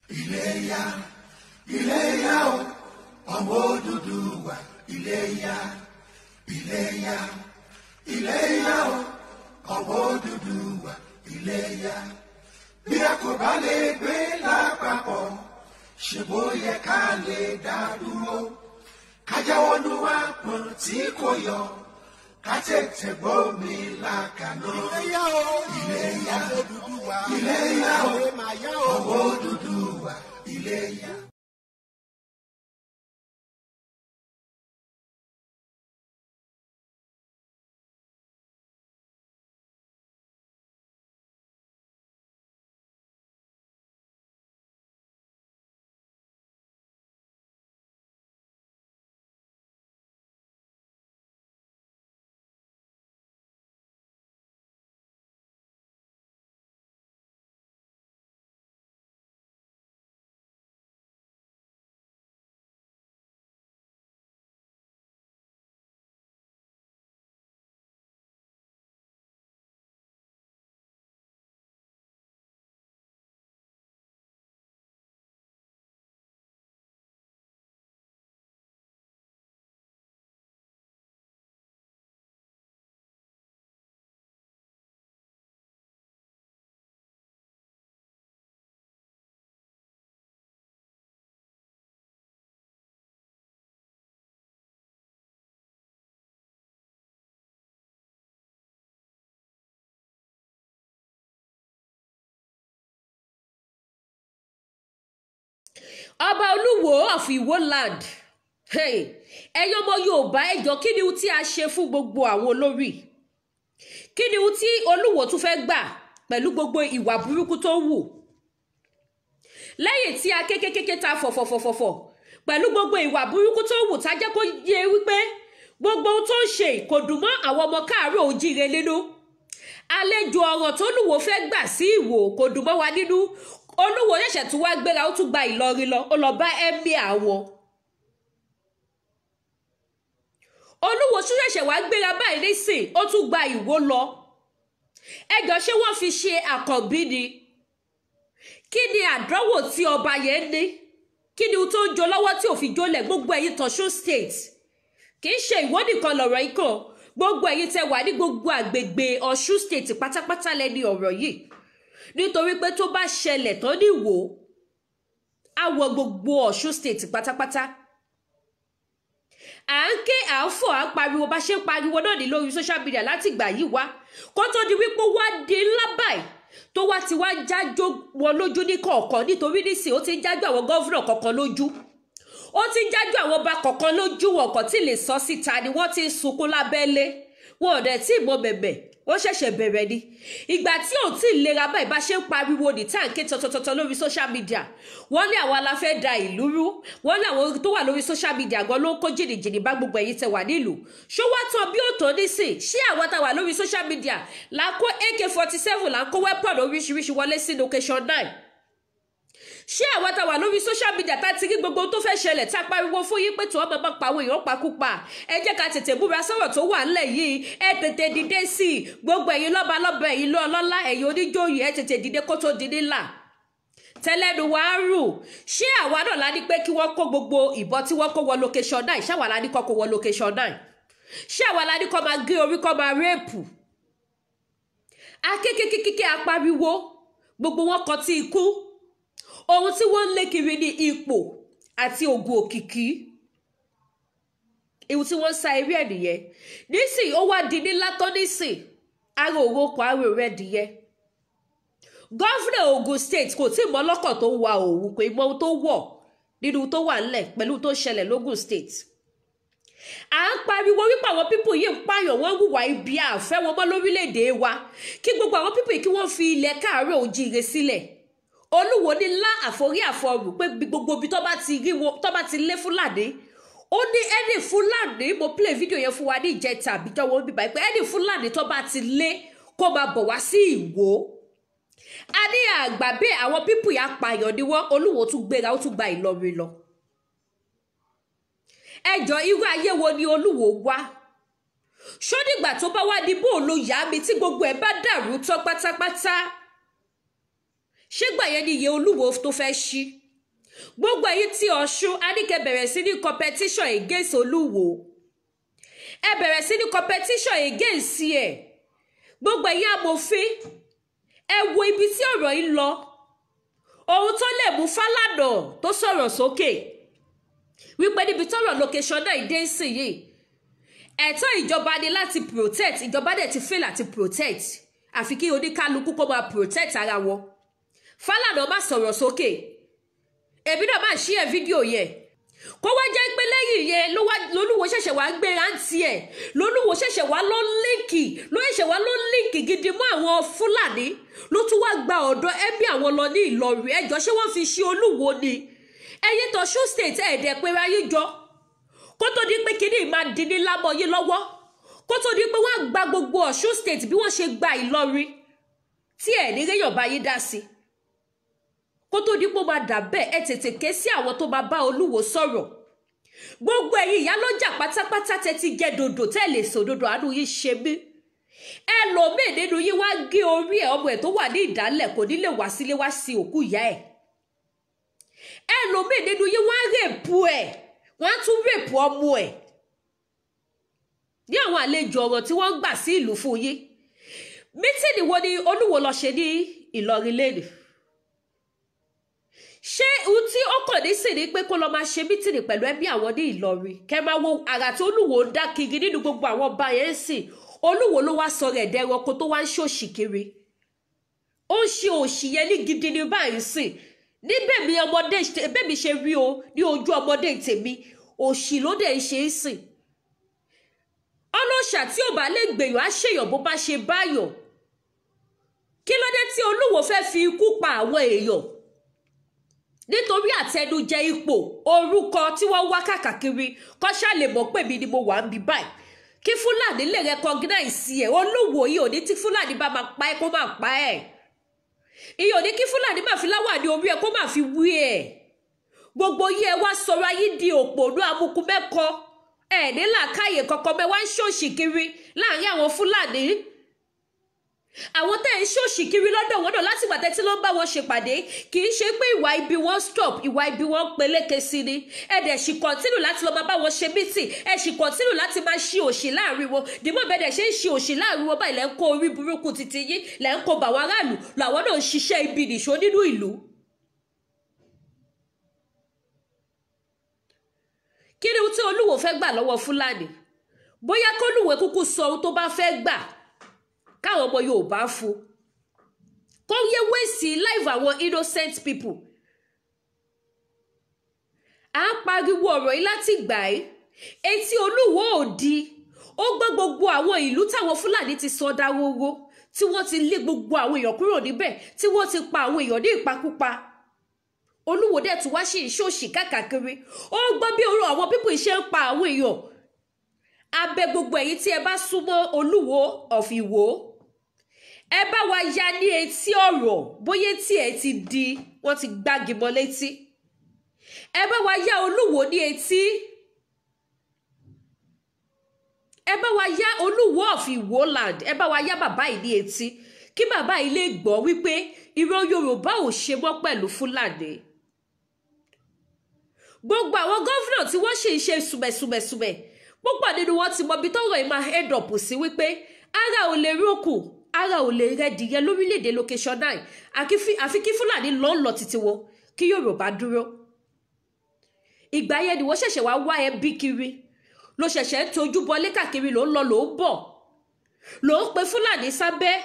Iléyá, Iléyá o, ọmọ Odùduwà, Iléyá, Iléyá, Iléyá o, ọmọ Odùduwà, Iléyá. Bí a kò bá lè gbé lápapọ̀, ṣe bó yẹ ká lè dá dúró. Ká jáwọ́ nú àpọ̀n tí kò yọ, ká tètè gbómi lákaná. Iléyá o, Iléyá, ọmọ Odùduwà, Iléyá o, Iléyá o, ọmọ Odùduwà, Iléyá. Ọba Olúwo of Iwo land, hey, ẹ̀yin ọmọ Yorùbá, ẹ jọ̀ọ́, kí ni ohun tí a ṣe fún gbogbo àwọn olórí? Kí ni ohun tí Olúwo tún fẹ́ gbà pẹ̀lú gbogbo ìwà burúkú tó wù? Lẹ́yìn tí a kékékéké ta fọ̀fọ̀fọ̀fọ̀ pẹ̀lú gbogbo ìwà burúkú tó wù, tá jẹ́ kó yé wípé gbogbo ohun tó ń ṣe kò dùn mọ́ àwọn ọmọ káàárọ̀ ojíire nínú. Àlejò ọ̀rọ̀ tó Olúwo fẹ́ gbà sí Ìwó kò dùn mọ́ wa nínú. Olúwo ṣẹ̀ṣẹ̀ tún wá gbéra, ó tún gba Ìlọrin lọ, ó lọ bá emir àwọn. Olúwo tún ṣẹ̀ṣẹ̀ wá gbéra báyìí nísìn, ó tún gba Ìwó lọ. Ẹjọ́, ṣé wọ́n fi ṣe àkànbí ni? Kí ni àdánwò tí ọba yẹn ní? Kí ni ohun tó ń jó lọ́wọ́ tí ò fi jólẹ̀? Gbogbo ẹ̀yin tọ̀ṣún state, kì í ṣe Ìwó nìkan lọ̀rọ̀ yìí kàn. Gbogbo ẹ̀yin tẹ́ wà ní gbogbo àgbègbè Ọ̀ṣun state pátápátá lẹ́ni ọ̀rọ̀ yìí, nítorí pé tó bá ṣẹlẹ̀ tán ní Ìwó, á wọ gbogbo Ọ̀ṣun state pátápátá. À ń ké, à ń fọ̀, à ń pariwo. Bá ṣe ń pariwo náà ní lórí social media láti ìgbà yìí wá, kó tó di wípé wá di ńlá báyìí, tó wá ti wá jájó wọn lójú ní kọ̀ọ̀kan. Nítorí nísìnyí, ó ti ń jájó àwọn governor kọ̀ọ̀kan lójú, ó ti ń jájó àwọn ọba kọ̀ọ̀kan lójú. Wọn kò tí lè sọ síta ni wọ́n ti ń sunkún lábẹ́lé. Wọn ò dẹ̀ tí ì mọ bẹ̀bẹ̀, ó ṣẹ̀ṣẹ̀ bẹ̀rẹ̀ ni. Ìgbà tí ò tí ì lera báyìí, bá ṣe ń pariwo ní táǹkì tọ̀tọ̀tọ̀tọ̀ lórí social media, wọ́n ní àwa la fẹ́ da ìlú rú. Wọ́n ní àwọn tó wà lórí social media gan ló ń kó jìnnìjìnnì bá gbogbo ẹ̀yin tẹ wà nílùú. Ṣó wá tán bí ó tán nísìn? Ṣé àwa tá wà lórí social media là ń kó AK-47, là ń kó weapon oríṣiríṣi wọlé sí location 9? Ṣé àwa tá wà lórí social media, tá ti rí gbogbo tó fẹ́ ṣẹlẹ̀, tá pariwo fún yín pé tí wọ́n máa pa àwọn èèyàn pakúpa, ẹ jẹ́ ká tètè múra sọ̀rọ̀ tó wà ńlẹ̀ yìí, ẹ tètè dìde sí i? Gbogbo ẹ̀yin lọ́balọ́ba, ẹ̀yin lọ́lọ́lá, ẹ̀yin oníjòyè, ẹ tètè dìde kó tó di nílà tẹ́lẹ́nu wa ń rù. Ṣé àwa náà la ní pé kí wọ́n kó gbogbo ìbọn tí wọ́n kó wọ location 9? Ṣé àwa la ní kó kó wọ location 9? Ṣé àwa la ní kó máa gé orí, kó máa rape? Akékékékéké, apariwo, gbogbo wọn kọ tí ikú. Ohun tí wọ́n ń lé kiri ní ipò àti ògùn òkìkí. Ihun tí wọ́n ń sa eré ẹ̀ nìyẹn. Nísìn, ó wá di ní látọ́ nísìn, ara òrokò ara rẹ̀ nìyẹn. Governor Ogun State kò tí ì mọ ọlọ́kọ̀ tó ń wa òun, kò ì mọ ohun tó wọ̀ nínú tó wà ńlẹ̀ pẹ̀lú tó ṣẹlẹ̀ lógùn State. À ń pariwo wípé àwọn people yìí ń pààyàn, wọ́n ń hùwà ibi, àfẹ́ wọn mọ́ lórílẹ̀‐èdè wa. Kí gbogbo àwọn people yìí, kí wọ́n fi ilẹ̀ káàárọ̀ ojíire sílẹ̀. Olúwo ní ńlá àforí àfọrù pé gbogbo ibi tó bá ti rí wọn, tó bá ti lé Fúlàní, ó ní ẹni Fúlàní, mo play video yẹn fún wa ní ìjẹta àbíjọ wọn bíbá pé ẹni Fúlàní tó bá ti lé, kó máa bọ̀ wá sí Ìwó. A ní àgbà bẹ́ẹ̀, àwọn people yà pààyàn ni wọ́n. Olúwo tún gbéra, ó tún gba Ìlọrin lọ. Ẹjọ́, irú ayé wo ni Olúwo wá? Ṣó dìgbà tó bá wá di bó lo yá mi tí gbogbo ẹ̀ bá dàrú tán pátápátá? Ṣégbà yẹn ni iye Olúwo tó fẹ́ ṣí? Gbogbo ẹ̀yin tí Ọ̀ṣun, Aníkẹ́ bẹ̀rẹ̀ sí ní competition against Olúwo. Ẹ bẹ̀rẹ̀ sí ní competition against ẹ̀. Gbogbo ẹ̀yin amòfin, ẹ wo ibi tí ọ̀rọ̀ yìí lọ. Ohun tó lè mú Fálànà tó sọ̀rọ̀ sókè wípé níbi tọ́rọ̀ location náà dé sí yìí, ẹ̀tọ́ ìjọba ni láti protect. Ìjọba dẹ̀ ti fail àti protect, àfi kí oníkálukú kó máa protect ara wọn. Fálànà má sọ̀rọ̀ sókè. Èmi náà máa share fídíò yẹn. Kó wá jẹ́ pé lẹ́yìn yẹn lolúwo ṣẹ̀ṣẹ̀ wá gbéra ń tiẹ̀, lolúwo ṣẹ̀ṣẹ̀ wá ló link, ló ṣẹ̀ṣẹ̀ wá ló link gidi mọ́ àwọn Fúlàní, ló tún wá gba ọ̀dọ̀ ẹbí àwọn lọ ní Ìlọrin. Ẹjọ́, ṣé wọ́n fi ṣe Olúwo ni? Ẹ̀yin tọ̀ṣún state, ẹ̀ẹ́dẹ̀ pera yín jọ kó tó di pé kíní máa di ní lámọ́ yín lọ́wọ́, kó tó di pé wọ́n gba gbogbo Ọ̀ṣun state bí wọ́n ṣe gba Ìlọrin, tí ẹ̀ ní réyàn bá yín dá sí. Kó tó di pé ó máa dà bẹ́ẹ̀, ẹ tètè ké sí àwọn tó máa bá Olúwo sọ̀rọ̀. Gbogbo ẹ̀yin ìyálọ́jà pátápátá, tẹ́ ti jẹ dòdò, tẹ́ lè sòdodo, àánú yín ṣe mí. Ẹlòmíì nínú yín wá gé orí ẹ̀, ọmọ ẹ̀ tó wà ní ìdálẹ̀ kò ní lè wá sílé wá sí òkú ìyá ẹ̀. Ẹlòmíì nínú yín wá rape ẹ̀, wọ́n á tún rape ọmọ ẹ̀ ní àwọn àlejò ọ̀rọ̀ tí wọ́n ń gbà sí ìlú fún yín. Meeting wo ni Olúwo lọ ṣe ní Ìlọrin lẹ́nu? Ṣé ohun tí ó kàn ní sí ni pé kó lọ máa ṣe meeting pẹ̀lú ẹbí àwọn ní Ìlọrin? Kẹ máa wo àrà tí Olúwo ń dá kiri nínú gbogbo àwọn ọba yẹn ń sìn. Olúwo ló wá sọ rẹ̀ dẹranko tó wá ń ṣòṣì kiri. Ó ń ṣe òṣì yẹn ní gidi ní báyìí sìn. Níbẹ̀ mi ọmọdé bẹ́ẹ̀ mi ṣe rí o, ní ojú ọmọdé tèmi, òṣì ló dẹ̀ ń ṣe é sìn. Ọlọ́ṣà tí ò bá lè gbèyàn á ṣèyàn bó bá ṣe báyọ̀. Kí ló dé tí Olúwo fẹ́ fi ikú pa àwọn èèyàn nítorí àtẹnujẹ ipò orúkọ tí wọ́n wá káàkiri? Kọ́ ṣá lè mọ̀ pé mi ni mo wà ń bí báyìí, kí Fúlàní lè recognize ẹ̀. Olúwo yìí ò ní tí Fúlàní bá máa pa ẹ́ kó máa pa ẹ́, ìyẹn ò ní kí Fúlàní máa fi láwà ní orí ẹ̀ kó máa fi wí ẹ̀. Gbogbo yìí, ẹ wá sọ̀rọ̀ ayé di òpònú amukú mẹ́kọ, ẹ̀ ní làákàyè kankan mẹ́, wá ń ṣòṣì kiri láàrin àwọn Fúlàní. Àwọn tẹ́ ń ṣòṣì kiri lọ́dọ̀ wọn náà láti gbàtẹ́ tí ló ń bá wọn ṣèpàdé, kì í ṣe pé ìwà ibi wọn stop, ìwà ibi wọn peléke sí ni. Ẹ dẹ̀ ṣì continue láti lọ máa bá wọn ṣe meeting, ẹ ṣì continue láti máa ṣe òṣì láàrin wọn. Dìmọ̀ bẹ́ẹ̀ dẹ̀ ṣe ń ṣe òṣì láàrin wọn báyìí, lẹ́ ń kó orí burúkú títí yín, lẹ́ ń kó bàwọn aráàlú, làwọn náà ń ṣiṣẹ́ ibi nìṣó nínú ìlú. Kí ni ohun tí Olúwo fẹ́ gbà lọ́wọ́ Fúlàní? Bóyá kólúwo kúkú sọ ohun tó bá fẹ́ gbà káwọn ọmọ Yorùbá fún, kó yé waste life àwọn innocent people. À ń pariwo ọ̀rọ̀ yìí láti gbà ẹ́, etí Olúwo ò di. Ó gbọ́ gbogbo àwọn ìlú táwọn Fúlàní ti sọ dáwóró, tí wọ́n ti lé gbogbo àwọn èèyàn kúrò níbẹ̀, tí wọ́n ti pa àwọn èèyàn ní ìpakúpa. Olúwo dẹ̀ tún wá sí ìṣòṣì káàkiri. Ó gbọ́ bí orú àwọn people ṣe ń pa àwọn èèyàn abẹ. Gbogbo ẹ̀yin tí ẹ bá súnmọ́ Olúwo of Ìwó, ẹ bá wa ya ní etí ọ̀rọ̀. Bóyá tí ẹ ti di, wọ́n ti gbági mọ́ létí. Ẹ bá wa ya Olúwo ní etí. Ẹ bá wa ya Olúwo of Ìwó land, ẹ bá wa ya bàbá yìí ní etí, kí bàbá yìí lè gbọ́ wípé ìran Yorùbá ò ṣe mọ́ pẹ̀lú Fúlàní. Gbogbo àwọn governor tí wọ́n sì ń ṣe sùmẹ̀sùmẹ̀sùmẹ̀, púpọ̀ nínú wọn ti mọ ibi tọ́rọ̀ yìí máa end up sí, wípé ara ò lè rókù, ara ò lè rẹ́dìyẹ lórílẹ̀‐èdè location nine, àfi kí Fúlàní lọ́ọ́ lọ títí wọn, kí Yorùbá dúró. Ìgbà yẹn ni wọ́n ṣẹ̀ṣẹ̀ wá wá ẹbí kiri, ló ṣẹ̀ṣẹ̀ ń tojú bọlé káàkiri, ló ń lọ, ló ń bọ̀, ló ń pe Fúlàní sábẹ́.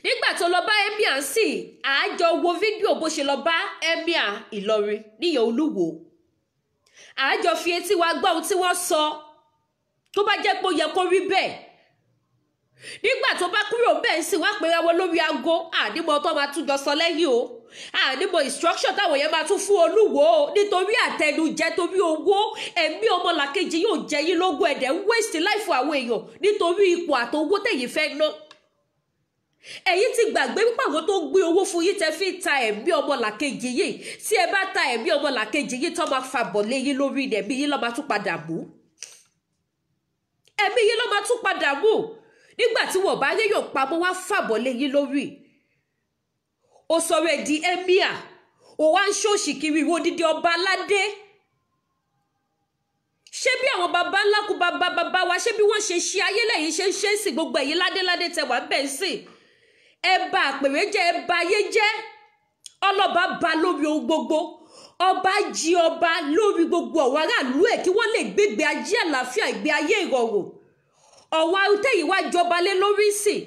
Nígbà tó lọ bá emir ń sìn, àájọ wo fídíò bó ṣe lọ bá emir Ìlọrin níyẹn. Olúwo, àájọ fi etí wa gbọ́ ohun tí wọ́n sọ. Tó bá jẹ́ pé ó yẹ kó rí bẹ́ẹ̀, nígbà tó bá kúrò bẹ́ẹ̀ ń sìn, wá pera wọn lórí aago. Ànímọ̀ tó máa tún jọ sọ lẹ́yìn o, ànímọ̀ instruction táwọn yẹn máa tún fún Olúwo o, nítorí àtẹnujẹ, torí owó, ẹ̀mí ọmọlàkejì yóò jẹ yín lógún. Ẹ̀dẹ̀ ń waste life àwọn èèyàn nítorí ipò àtowó tẹ̀yìn fẹ́ ná. Ẹ̀yin ti gbàgbé wípé àwọn tó gbé owó fún yín tẹ́ fi ta ẹ̀mí ọmọlàkejì yìí, tí ẹ bá ta ẹ̀mí ọmọlàkejì yìí tó máa fàbọ̀ lé yín lórí, ẹ̀mí yín ló máa tún padà mú, ẹ̀mí yín ló máa tún padà mú. Nígbà tí wọ́n bá réyàn pamọ́, wá fàbọ̀ lé yín lórí. Ó sọ̀rọ̀ ẹ̀ di emir, ó wá ń ṣòṣì kiri ìwọ odidi ọba aládé. Ṣé bí àwọn baba ńlá kú baba baba wa, ṣé bí wọ́n ṣe ṣe ayé lẹ́yìn ṣe ń ṣe é sí gbogbo ẹ̀yin ládéládé tẹ wà ń bẹ̀ ń sìn? Ẹ bà àpèrè jẹ́, ẹ bà ayé jẹ́. Ọlọ́ba ba lórí ohun gbogbo, ọba jí ọba lórí gbogbo ọ̀wọ́ aráàlú ẹ̀ kí wọ́n lè gbégbé ayé àlàáfíà, ìgbé ayé ìrọ̀rùn. Ọ̀wọ́ arútẹ́yìn wá jọba lé lórí sìn,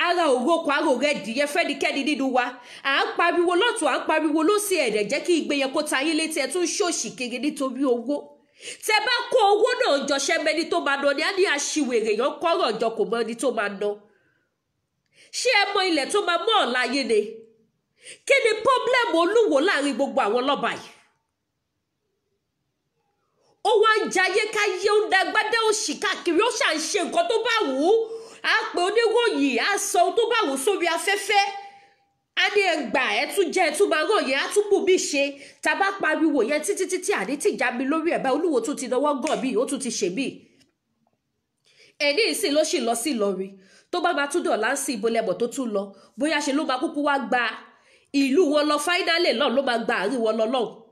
ara òrokò ara òrẹ́ dìyẹ fẹ́nikẹ́ni nínú wa. À ń pariwo lọ́tún, à ń pariwo lósì, ẹ̀rẹ̀ jẹ́ kí igbe yẹn kó ta yín létí. Ẹ tún ṣòṣì kiri nítorí owó. Tẹ bá kó owó náà jọ, ṣẹ́mẹ́ni tó máa ná ni? Á ní aṣiwèrè yẹn kọ́rọ̀ jọ, kò mọ ẹni tó máa ná. Ṣé ẹ mọ ilẹ̀ tó máa mọ́ ọ̀la yé ni? Kí ni problem Olúwo láàrin gbogbo àwọn lọ́ba yìí? Ó wá ń jayé káyé, ó ń dagbádá òṣì káàkiri, ó ṣà ń ṣe nǹkan tó bá wù ú. Á pè oníròyìn, á sọ ohun tó bá wù ú sórí afẹ́fẹ́, á ní ẹgbà ẹ tún jẹ, ẹ tún máa ràn yẹn, á tún bù mí ṣe. Tá a bá pariwo yẹn títí títí, àní tìjà mi lórí ẹ̀ bá Olúwo tún ti náwó gàn mí, ó tún ti ṣe mí. Ẹni ìsìn ló sì lọ sí Ìlọrin, tó bá máa tún dọ̀là ń sin ìbolẹ̀bọ̀ tó tún lọ, bóyá ṣe ló máa kúkú wá gba ìlú wọn lọ finally náà, ló máa gba àárín wọn lọ lọ́hùn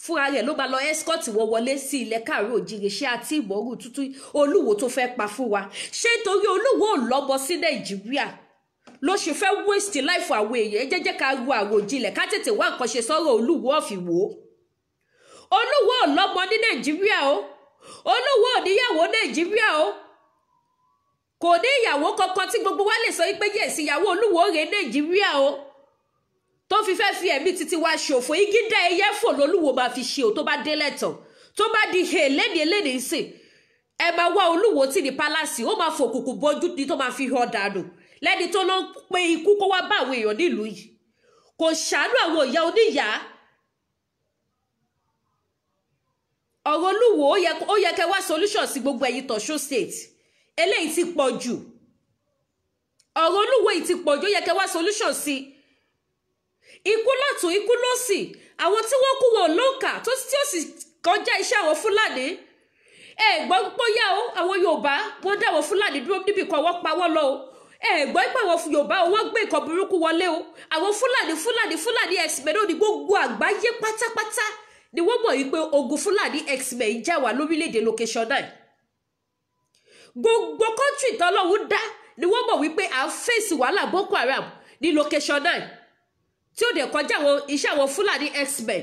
fúnra rẹ̀, ló máa lọ escort wọn wọlé sí ilẹ̀ káàárọ̀ òjìrè. Ṣé àti ìmọ̀rù tuntun Olúwo tó fẹ́ pa fún wa? Ṣé nítorí Olúwo ò lọ́mọ sí Nàìjíríà ló ṣe fẹ́ waste life àwọn èèyàn? Ẹ jẹ́ ká ru àròjinlẹ̀, ká tètè wá nǹkan ṣe sọ́rọ̀ Olúwo ọ̀fìwò. Olúwo ò lọ́mọ ní Nàìjíríà o, Olúwo ò níyàwó Nàìjíríà o, kò ní ìyàwó kankan tí gbogbo wa lè sọ pé yes, ìyàwó Olúwo rèé Nàìjíríà o, tó fi fẹ́ fi ẹ̀mí títí wá ṣòfò. Igi dá ẹyẹ fò lólúwo máa fi ṣe o. Tó bá délẹ̀ tán, tó bá di hè lẹ́ni eléni sìn, ẹ máa wá Olúwo tí ní palace, ó máa fòkùnkùn bójú ní tó máa fi hàn dànù lẹ́ni tó ló ń pe ikú kó wá bá àwọn èèyàn nílùú yìí. Kò ṣàánú àwọn ìyá oníyàá. Ọ̀rọ̀ Olúwo, ó yẹ kẹ́ wá solution sí gbogbo ẹ̀yin tọ̀ṣún state. Eléyìí ti pọ̀ jù. Ọ̀rọ̀ Olúwo yìí ti pọ̀ jù, ó yẹ kẹ́ wá solution sí. Ikú lọ́tún, ikú lọ́sì, àwọn tí wọ́n kú wọn lóǹkà, tó tí ó sì kọjá iṣẹ́ àwọn Fúlàní. Ẹ gbọ́ bóyá o, àwọn Yorùbá wọ́n dá àwọn Fúlàní dúró níbì kan, wọ́n pa wọ́n lọ o. Ẹ gbọ́ pé àwọn Yorùbá o, wọ́n gbé nǹkan burúkú wọlé o. Àwọn Fúlàní, Fúlàní, Fúlàní herdsmen ní gbogbo àgbáyé pátápátá ni wọ́n mọ̀ wípé ogun Fúlàní herdsmen ń jà wá lórílẹ̀‐èdè location náà. Gbogbo country tọ́lọ́hún dá ni wọ́n mọ̀ wípé à ń fèsì wàhálà Boko Haram ní location náà, tí ó dẹ̀ kọjá àwọn iṣẹ́ àwọn Fúlàní herdsmen.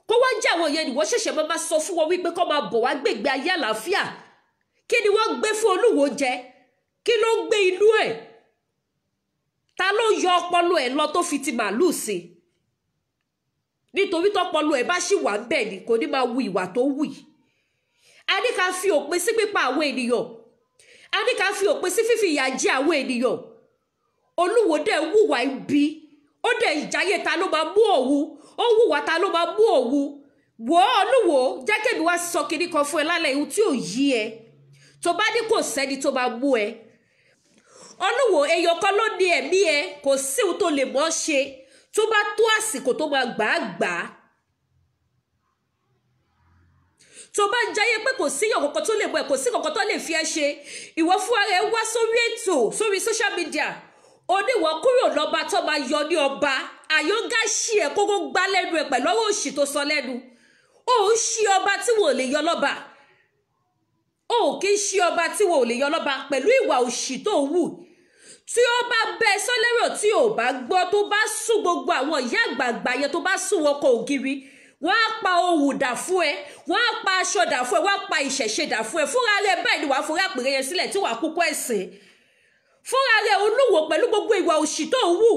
Kó wá jẹ́ àwọn yẹn ni wọ́n ṣẹ̀ṣẹ̀ máa sọ fún wọn wípé kó máa bọ̀ wá gbègbè ayé àlàáfíà. Kí ni wọ́n gbé fún Olúwo jẹ? Kí ló ń gbé inú ẹ̀? Ta ló yọ ọpọlọ ẹ̀ lọ tó fi ti màálùú sí? Nítorí tọpọlọ ẹ̀ bá ṣì wà ń bẹ̀ ni kò ní máa wu ìwà tó wù yìí. A ní ká fi òpin sí pípa àwọn ènìyàn, a ní ká fi òpin sí fífi ìyà jẹ àwọn ènìyàn. Olúwo dẹ̀ wùwà ibi, ó dẹ̀ ìjáyé ta ló máa mú òun, ó wùwà ta ló máa mú òun. Wò ó Olúwo, jẹ́ kémi wá sọ kinní kan fún ẹ lálẹ́ ihun tí ò yí ẹ, tó bá ní kò sẹ́ni tó máa mú ẹ. Olúwo, èèyàn kan ló ní ẹ̀mí ẹ, kò sí ohun tó lè mọ́ ṣe. Tó bá tó àsìkò tó máa gbà á gbà á. Tó bá ń jayé pé kò sí èèyàn kankan tó lè mọ ẹ, kò sí kankan tó lè fi ẹ ṣe, ìwọ fúnra rẹ wá sórí ètò, sórí social media, oníwọ kúrò lọ́ba tó máa yọ ní ọba àyọǹgá ṣí ẹ kókó gbá lẹ́nu ẹ pẹ̀lú ọwọ́ òṣì tó sọ lẹ́nu. Ó ń ṣí ọba tí wọn ò lè yọ lọ́ba, ó kì í ṣí ọba tí wọn ò lè yọ lọ́ba pẹ̀lú ìwà òṣì tó wù. Tí ó bá bẹ sọlẹ́rọ̀ tí ò bá gbọ́, tó bá sún gbogbo àwọn ìyá àgbààgbà yẹn, tó bá sún wọn kọ ògiri, wọ́n á pa ohùn dà fún ẹ, wọ́n á pa aṣọ dà fún ẹ, wọ́n á pa ìṣẹ̀ṣe dà fún ẹ. Fúnra rẹ báyìí ni wàá forí àpèrè yẹn sílẹ̀ tí wàá kúkú ẹ̀sìn fúnra rẹ. Olúwo, pẹ̀lú gbogbo ìwà òṣì tó ń wù,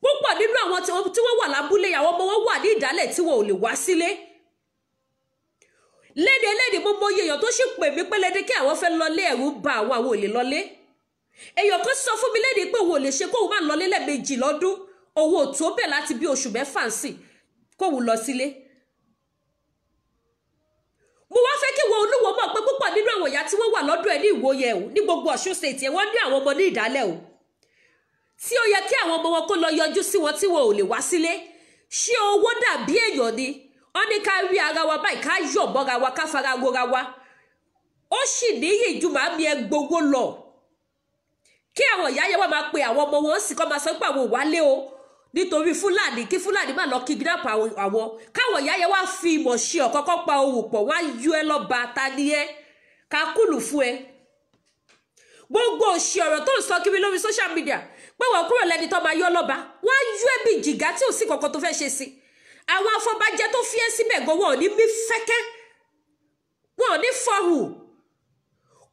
púpọ̀ nínú àwọn tí wọ́n wà lábúlé, àwọn ọmọ wọn wà ní ìdálẹ̀ tí wọn ò lè wá sílé. Léde léde, mo mọ iye èèyàn tó sì pè mí pé léde kí àwọn fẹ́ lọlé, ẹ̀rù bà àwọn, àwọn ò lè lọlé. Èèyàn kan sọ fún mi léde pé òun ò lè ṣe kóun má lọlé lẹ́ẹ̀mejì lọ́dún, òun ò tó bẹ̀ láti bí oṣù 6 sí kóun lọ sílé. Mo wá fẹ́ kí wọn Olúwo mọ̀ pé púpọ̀ nínú àwọn ìyá tí wọ́n wà lọ́dọ̀ ẹ̀ ní Ìwó yẹn o, ní gbogbo Ọ̀ṣun state yẹn, wọ́n ní àwọn ọmọ ní ìdálẹ̀ o, tí ó yẹ kí àwọn ọmọ wọn kó lọ yọjú sí wọn tí wọn ò lè wá sílé. Ṣé owó dàbí èèyàn ni? Wọ́n ní ká rí ara wa báyìí, ká yọ̀ mọ́ra wa, ká fara rora wa. Ó sì níyì ju màámi ẹ gbowó lọ. Kí àwọn ìyá yẹn wá máa pe àwọn ọmọ wọn sì kọ́ máa sọ pé àwọn ò wálé o nítorí Fúlàní, kí Fúlàní má lọ kidnap àwọn. Káwọn ìyá yẹn wá fi ìmọ̀ ṣe ọ̀kọ́kọ́ pa òwò pọ̀, wá yọ ẹ lọ́ba. Ta ni ẹ ká kúlù fún ẹ? Gbogbo òṣì ọ̀rọ̀ tó ń sọ kiri lórí social media pé wọ́n kúrò lẹ́ni tó máa yọ lọ́ba, wọ́n á yọ ẹ́ bí jìgá tí ò sí kankan tó fẹ́ ṣe sí. Àwọn afọbajẹ tó fi ẹ́ síbẹ̀ gan, wọn ò ní mí fẹ́kẹ́, wọn ò ní fọhùn.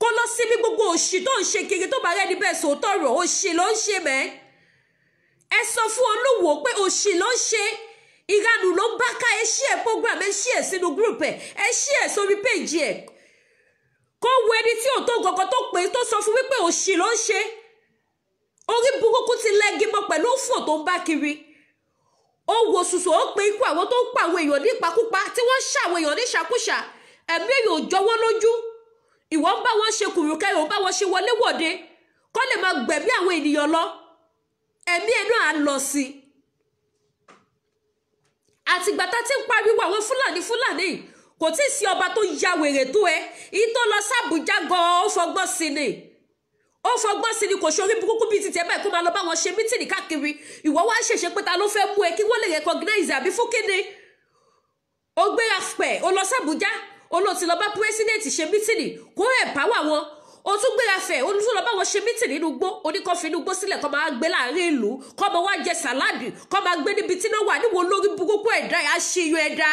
Kó lọ síbi gbogbo òṣì tó ń ṣe kiri tó bá rẹ́ni bẹ́ẹ̀ sòótọ́ rọ̀, òṣì ló ń ṣe mẹ́. Ẹ sọ fún Olúwo pé òṣì ló ń ṣe, ìranù ló ń bá ká. Ẹ ṣí ẹ program, ẹ ṣí ẹ sínú group ẹ, ẹ ṣí ẹ sórí page ẹ, kó wo ẹni tí ò tó nǹkan tó pè tó sọ fún wípé òṣì ló ń ṣe. Orí burúkú ti lẹ́gi mọ́ pẹ̀lú òfò tó ń bá kiri. Ó wo ṣùṣù, ó pe ikú àwọn tó ń pa àwọn èèyàn nípakúpa, tí wọ́n ṣàwọn èèyàn níṣàkúṣà, ẹ̀mí èèyàn ò jọwọ́ lójú. Ìwọ ń bá wọn ṣe kùrùkẹrẹ, ò bá wọn ṣe wọléwọ̀de kó lè máa gbẹ̀mí àwọn ènìyàn lọ, ẹ̀mí ẹ̀ náà á lọ sí i. Àtìgbà tá ti ń pariwo àwọn Fúlàní Fúlàní, kò tí ì sí ọba tó ya wèrè tó ẹ. Ìyí tó lọ sàbújá gan, ó fọgbọ́n sí ni, ó fọgbọ́n sí ni. Kò ṣorí burúkú bíi títí ẹ báyìí kó máa lọ bá wọn ṣe meeting káàkiri. Ìwọ wá ṣèṣe pé ta ló fẹ́ mú ẹ kí wọ́n lè recognize àbí fún kíni? Ó gbéra pẹ̀, ó lọ sàbújá, ó lọ ti lọ bá president ṣe meeting kó empower wọn. Ó tún gbéra fẹ̀, ó tún lọ bá wọn ṣe meeting nínú igbó. Oníkọ́fin inú igbó sílẹ̀ kọ́ máa gbé láàrin ìlú, kọ́ máa wá jẹ salad, kọ́ máa gbé níbi tí náà wà níwọ̀n. Lórí burúkú ẹ̀dá ẹ̀, àṣeyọ ẹ̀dá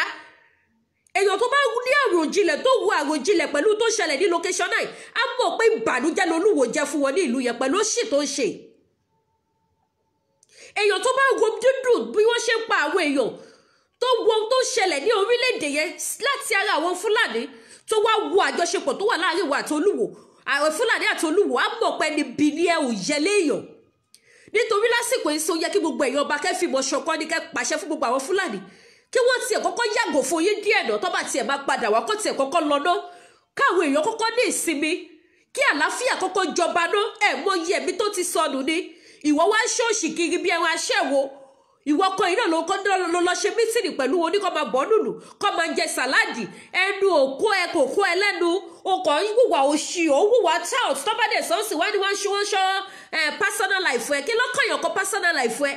èèyàn tó bá ní àròjinlẹ̀, tó wo àròjinlẹ̀ pẹ̀lú tó ṣẹlẹ̀ ní location náà, á mọ̀ pé ìbànújẹ́ lolúwo jẹ́ fún wọn ní ìlú yẹn pẹ̀lú òṣì tó ń ṣe. Èèyàn tó bá wo dídùn bí wọ́n ṣe ń pa àwọn èèyàn, tó wo ohun tó ṣẹlẹ̀ ní orílẹ̀-èdè yẹn láti ara àwọn Fúlàní, tó wá wo àjọṣepọ̀ tó wà láàrin wa àti Olúwo, àwọn Fúlàní àti Olúwo, á mọ̀ pé ẹni bí ní ẹ ò yẹ léèyàn. Nítorí lásìkò yìí, sọ yẹ kí gbogbo èèyàn ọba kẹ́ fìmọ̀ ṣọ̀kan ní kẹ́ pàṣẹ fún gbogbo àwọn Fúlàní kí wọ́n tiẹ̀ kọ́kọ́ yàgò fún yín díẹ̀ náà. Tó bá tiẹ̀ máa padà wá, kó tiẹ̀ kọ́kọ́ lọ ná, káwọn èèyàn kọ́kọ́ ní ìsinmi, kí àlàáfíà kọ́kọ́ jọba ná. Ẹ̀ mọ iye ẹ̀mí tó ti sọnù ni. Ìwọ wá ṣọ́ọ̀ṣì kiri bí ẹran aṣẹ́wó. Ìwọ kan iná ló kọ́ ló lọ ṣe meeting pẹ̀lú wọn ní kó máa bọ́ nùnù, kó máa jẹ salad. Ẹnu òkó ẹ kò kó ẹ lẹ́nu, o kàn ń wùwà òṣì, ò ń wùwà tout. Tó bá dẹ̀ sọ́ọ̀sì wá ní wọ́n ń ṣe, wọ́n ṣọ́ personal life ẹ. Kí lọ́kànyàn kan personal life ẹ?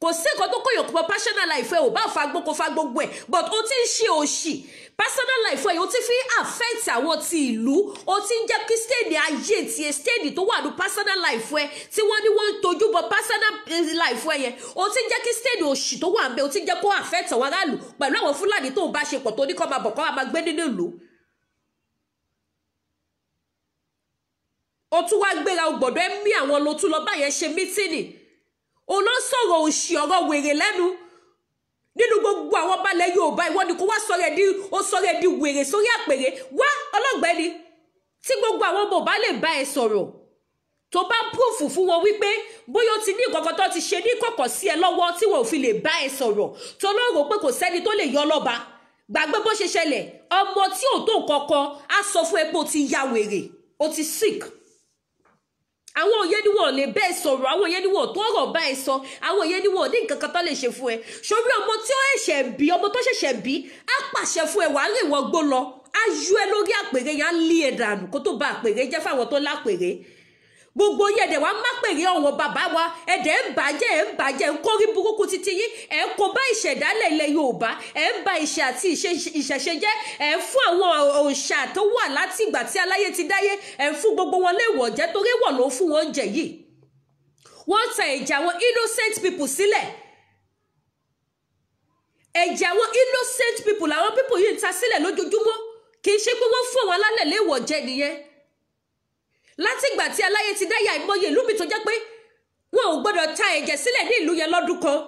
Kò sí nǹkan tó kọ̀yàn kó personal life ẹ. Ò bá fa gbogbo, fa gbogbo ẹ, but o ti ń ṣe òṣì. Personal life ẹ, o ti fi affect àwọn ti ìlú, o ti ń jẹ́ kí stain ayé tiẹ̀, stain tó wà ní personal life ẹ tí wọ́n ní wọ́n ń tojú bọ personal life ẹ yẹn, o ti ń jẹ́ kí stain òṣì tó wà ń bẹ, o ti ń jẹ́ kó affect àwọn aráàlú pẹ̀lú àwọn Fúlàní tó ń bá ṣe pọ̀, tó ní kó máa bọ̀, kó máa gbé nínú ìlú. O tún wá gbéra, o gbọ́dọ̀ ẹ mí àwọn ló tún lọ báyẹn ṣe meeting. Òun ló sọ̀rọ̀ òṣì, ọ̀rọ̀ wèrè lẹ́nu nínú gbogbo àwọn balẹ̀ Yorùbá. Ìwọ ni kò wá sọ̀rọ̀ ẹ̀ di, ó sọ̀rọ̀ ẹ̀ di wèrè sórí àpèrè wá. Ọlọ́gbẹ́ni, tí gbogbo àwọn ọmọ ọba lè bá ẹ sọ̀rọ̀, tó bá proof fún wọn wípé bóyá ó ti ní nǹkan kan tó ti ṣe ní kọ̀kọ̀ sí ẹ lọ́wọ́ tí wọn ò fi lè bá ẹ sọ̀rọ̀, tó ló rò pé kò sẹ́ni tó lè yọ lọ́ba, gbàgbé bó ṣe ṣẹlẹ̀. Ọmọ tí ò tó nǹkan kan á sọ fún ẹ pé o ti ya wèrè, o ti sick. Àwọn òye ni wọn ò lè bẹ́ẹ̀ sọ̀rọ̀, àwọn òye ni wọn ò tó ọ̀rọ̀ bá ẹ sọ, àwọn òye ni wọn ò ní nǹkan kan tó lè ṣe fún ẹ. Sórí ọmọ tí ó ṣẹ̀ṣẹ̀ bí, ọmọ tó ṣẹ̀ṣẹ̀ bí á pàṣẹ fún ẹ, wàá rìn wọ́n gbó lọ, á yú ẹ lórí àpèrè yẹn, á lé ẹ dànù kó tó ba àpèrè jẹ́ fáwọn tó lápèrè. Gbogbo yín ẹ̀dẹ̀ wa má pèrè ọ̀wọ̀n bàbá wa, ẹ̀dẹ̀ ń bàjẹ́, ẹ̀ ń bàjẹ́, ń kórí burúkú títí yín, ẹ̀ ń kó bá ìṣẹ̀dálẹ̀ ilẹ̀ Yorùbá, ẹ̀ ń ba ìṣẹ̀ àti ìṣẹ̀ṣe jẹ́, ẹ̀ ń fún àwọn òòṣà tó wà láti ìgbà tí aláyé ti dáyé, ẹ̀ ń fún gbogbo wọn léèwọ̀ jẹ́, torí wọ̀ ló fún wọn jẹ yìí. Wọ́n ta ẹ̀jẹ̀ àwọn innocent people sílẹ̀. Ẹ̀jẹ̀ àwọn innocent people làwọn people yìí ń ta sílẹ̀ lójoojúmọ́. Kì í ṣe pé wọ́n fún àwọn alálẹ̀ léèwọ̀ jẹ nìyẹn. Látìgbà tí aláyé ti dáyà, ìmọye ìlú mi tó jẹ́ pé wọn ò gbọ́dọ̀ ta ẹ̀jẹ̀ sílẹ̀ ní ìlú yẹn lọ́dún kan.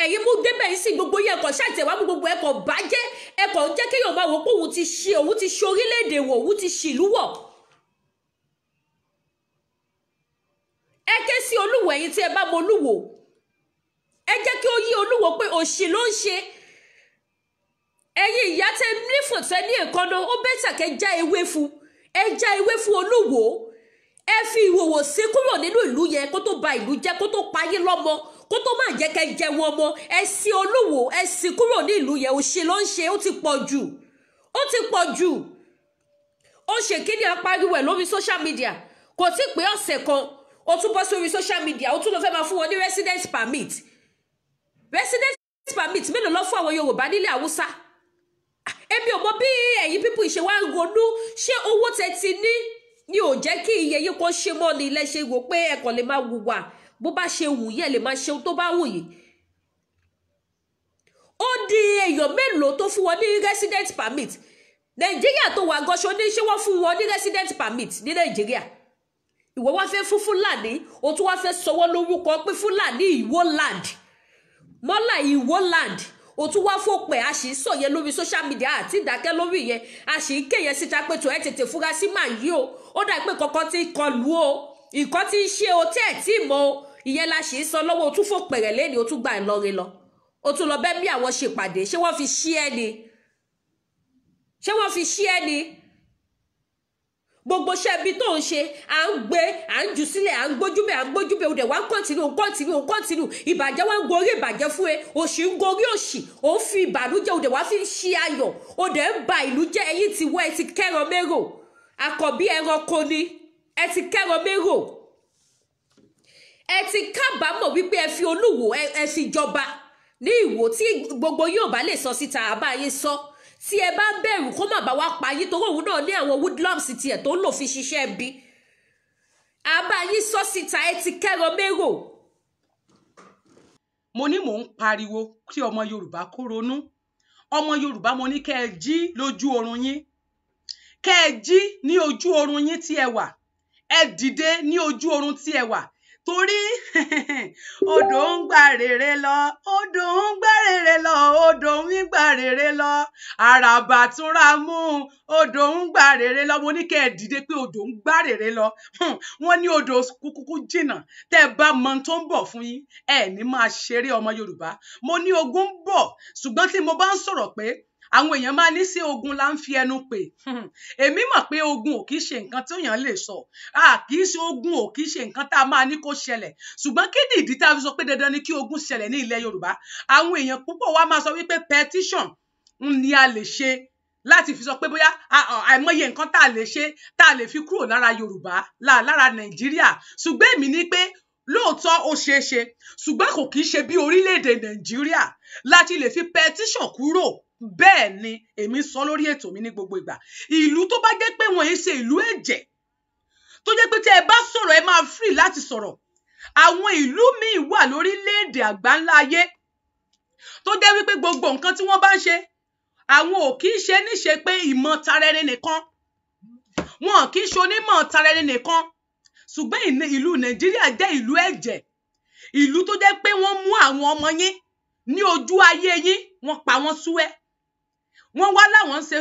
Ẹ̀yin mú débẹ̀ yìí sí, gbogbo yẹn ẹ̀kọ́ ṣàtẹ̀wá mú gbogbo ẹ̀kọ́ bàjẹ́, ẹ̀kọ́ ń jẹ́ kéèyàn máa wò pé òun ti ṣe, òun ti ṣe orílẹ̀-èdè wọ̀, òun ti ṣìlú wọ̀. Ẹ ké sí Olúwo, ẹ̀yin tí ẹ bá mọ Olúwo, ẹ jẹ́ kí ó yí Olúwo pé òṣì ló ń ṣe. Ẹ̀yin ìyá tẹ nífò tẹ ní èkánná, ó bẹ́tà kẹ́ já ewé fún, ẹ já ewé fún Olúwo, ẹ fi ìwòwò sí kúrò nínú ìlú yẹn kó tó ba ìlú jẹ́, kó tó payé lọ́mọ, kó tó má jẹ́ kẹ́ jẹ wọn mọ́. Ẹ sí Olúwo, ẹ sí kúrò ní ìlú yẹn. Òṣì ló ń ṣe, ó ti pọ̀ jù, ó ti pọ̀ jù. Ó ṣe kíní, apariwo ẹ̀ lórí social media. Kò tí pé ọ̀sẹ̀ kan, o tún bọ́ sórí social media, o tún lọ fẹ́ máa fún wọn ní residence permit. Residence permit mélòó lọ fún àwọn Yorùbá nílẹ̀ Haúsá? Èmi ò mọ bí ẹ̀yin people ṣe wá ń ronú. Ṣé owó tẹ ti ní ni ò jẹ́ kí iye yín kó ṣe mọ́ ni ilẹ̀ ṣe rò pé ẹ kàn lè máa wùwà bó bá ṣe wù yín, ẹ lè máa ṣe ohun tó bá wù yín? Ó di èèyàn mélòó tó fún wọn ní resident permit? Nàìjíríà tó wà gọ́ṣọ́ ní, ṣé wọ́n fún wọn ní resident permit ní Nàìjíríà? Ìwọ wá fẹ́ fún Fúlàní, o tún wá fẹ́ sọwọ́ lórúkọ pé Fúlàní Ìwó land, mọ́là Ìwó land. O tún wá fòpè, a sì ń sọ yẹn lórí social media àti ìdákẹ́ lórí yẹn, a sì ń kéyẹn síta pé tó ẹ tètè fura sí màá yí o, ó dà pé kankan ti kọlù o, nǹkan ti ń ṣe o tẹ́ ẹ̀ tí mọ́ o. Ìyẹn la sì ń sọ lọ́wọ́. O tún fòpè rẹ̀ lẹ́ni, o tún gba Ìlọrin lọ, o tún lọ bẹ́ẹ̀ bí àwọn ṣèpàdé. Ṣé wọ́n fi ṣí ẹ ni? Ṣé wọ́n fi ṣí ẹ ni? Gbogbo iṣẹ́ ibi tó ń ṣe, à ń gbé, à ń jù sílẹ̀, à ń gbójúbẹ̀, à ń gbójúbẹ̀. Òdẹ̀ wá ń continue, continue, continue. Ìbàjẹ́ wá ń gorí ìbàjẹ́ fún ẹ, òṣì ń gorí òṣì. Ò ń fi ìbànújẹ́, òdẹ̀ wá fi ń ṣe ayọ̀, òdẹ̀ ń ba ìlú jẹ́. Ẹ̀yìn ti wọ́, ẹ ti kẹ́ran mérò, àkọ́bí ẹranko ni ẹ ti kẹ́ran mérò. Ẹ ti kábàámọ̀ wípé ẹ fi Olúwo ẹ fi jọba ní Ìwó tí gbogbo yóò bá lè sọ síta àbáyé sọ. Tí ẹ bá ń bẹ̀rù kó má bá wá pa yín, torí òun náà ní àwọn hoodlums tiẹ̀ tó ń lò fi ṣiṣẹ́ bí àbá yín sọ síta, ẹ ti kẹ́ran mérò. Mo ní mò ń pariwo kí ọmọ Yorùbá kó ronú. Ọmọ Yorùbá, mo ní kẹ́ ẹ jí lójú oorun yín, kẹ́ ẹ jí ní ojú oorun yín tí ẹ wà, ẹ dìde ní ojú oorun tí ẹ wà, torí odò ń gbà rere lọ, odò ń gbà rere lọ, odò ń gbà rere lọ, àràbà túnra mú, odò ń gbà rere lọ. Mo ní kẹ́ ẹ dìde pé odò ń gbà rere lọ. Wọ́n ní odò kúkú jìnnà. Tẹ́ ẹ bá mọ tó ń bọ̀ fún yín, ẹ ní máa ṣeré. Ọmọ Yorùbá, mo ní ogun ń bọ̀. Ṣùgbọ́n tí mo bá ń sọ̀rọ̀ pé àwọn èèyàn máa ní sí ogun là ń fi ẹnu pè, èmi mọ̀ pé ogun ò kì í ṣe nǹkan tí èèyàn lè sọ, kì í ṣe ogun, ò kì í ṣe nǹkan tá a máa ní kó ṣẹlẹ̀. Ṣùgbọ́n kí ni ìdí tá a fi sọ pé dandan ni kí ogun ṣẹlẹ̀ ní ilẹ̀ Yorùbá? Àwọn èèyàn púpọ̀ wá máa sọ wípé petition ni a lè ṣe láti fi sọ pé bóyá àìmọye nǹkan tá a lè ṣe tá a lè fi kúrò lára Yorùbá, lára Nàìjíríà. Ṣùgbọ́n èmi ní pé lóòótọ́ ó ṣeé ṣe, ṣùgbọ́n kò kì í ṣe bí orílẹ̀-èdè Nàìjíríà láti lè fi petition kúrò. Bẹ́ẹ̀ ni èmi sọ lórí ètò mi ní gbogbo ìgbà. Ìlú tó bá jẹ́ pé wọ́n yìí ṣe ìlú ẹ̀jẹ̀, tó jẹ́ pé tí ẹ bá sọ̀rọ̀, ẹ máa free láti sọ̀rọ̀. Àwọn ìlú míì wà lórílẹ̀‐èdè àgbáńlá ayé tó jẹ́ wípé gbogbo nǹkan tí wọ́n bá ń ṣe, àwọn ò kì í ṣe níṣe pé ìmọ̀ tara ẹni nìkan, wọn kì í ṣe onímọ̀ tara ẹni nìkan. Ṣùgbọ́n ìlú Nàìjíríà jẹ́ ìlú ẹ̀jẹ̀, ìlú tó jẹ́ pé wọ́n mú àwọn ọmọ yín ní ojú ayé yín, wọ́n pa wọ́n súwẹ́, wọ́n wá láwọn ń ṣe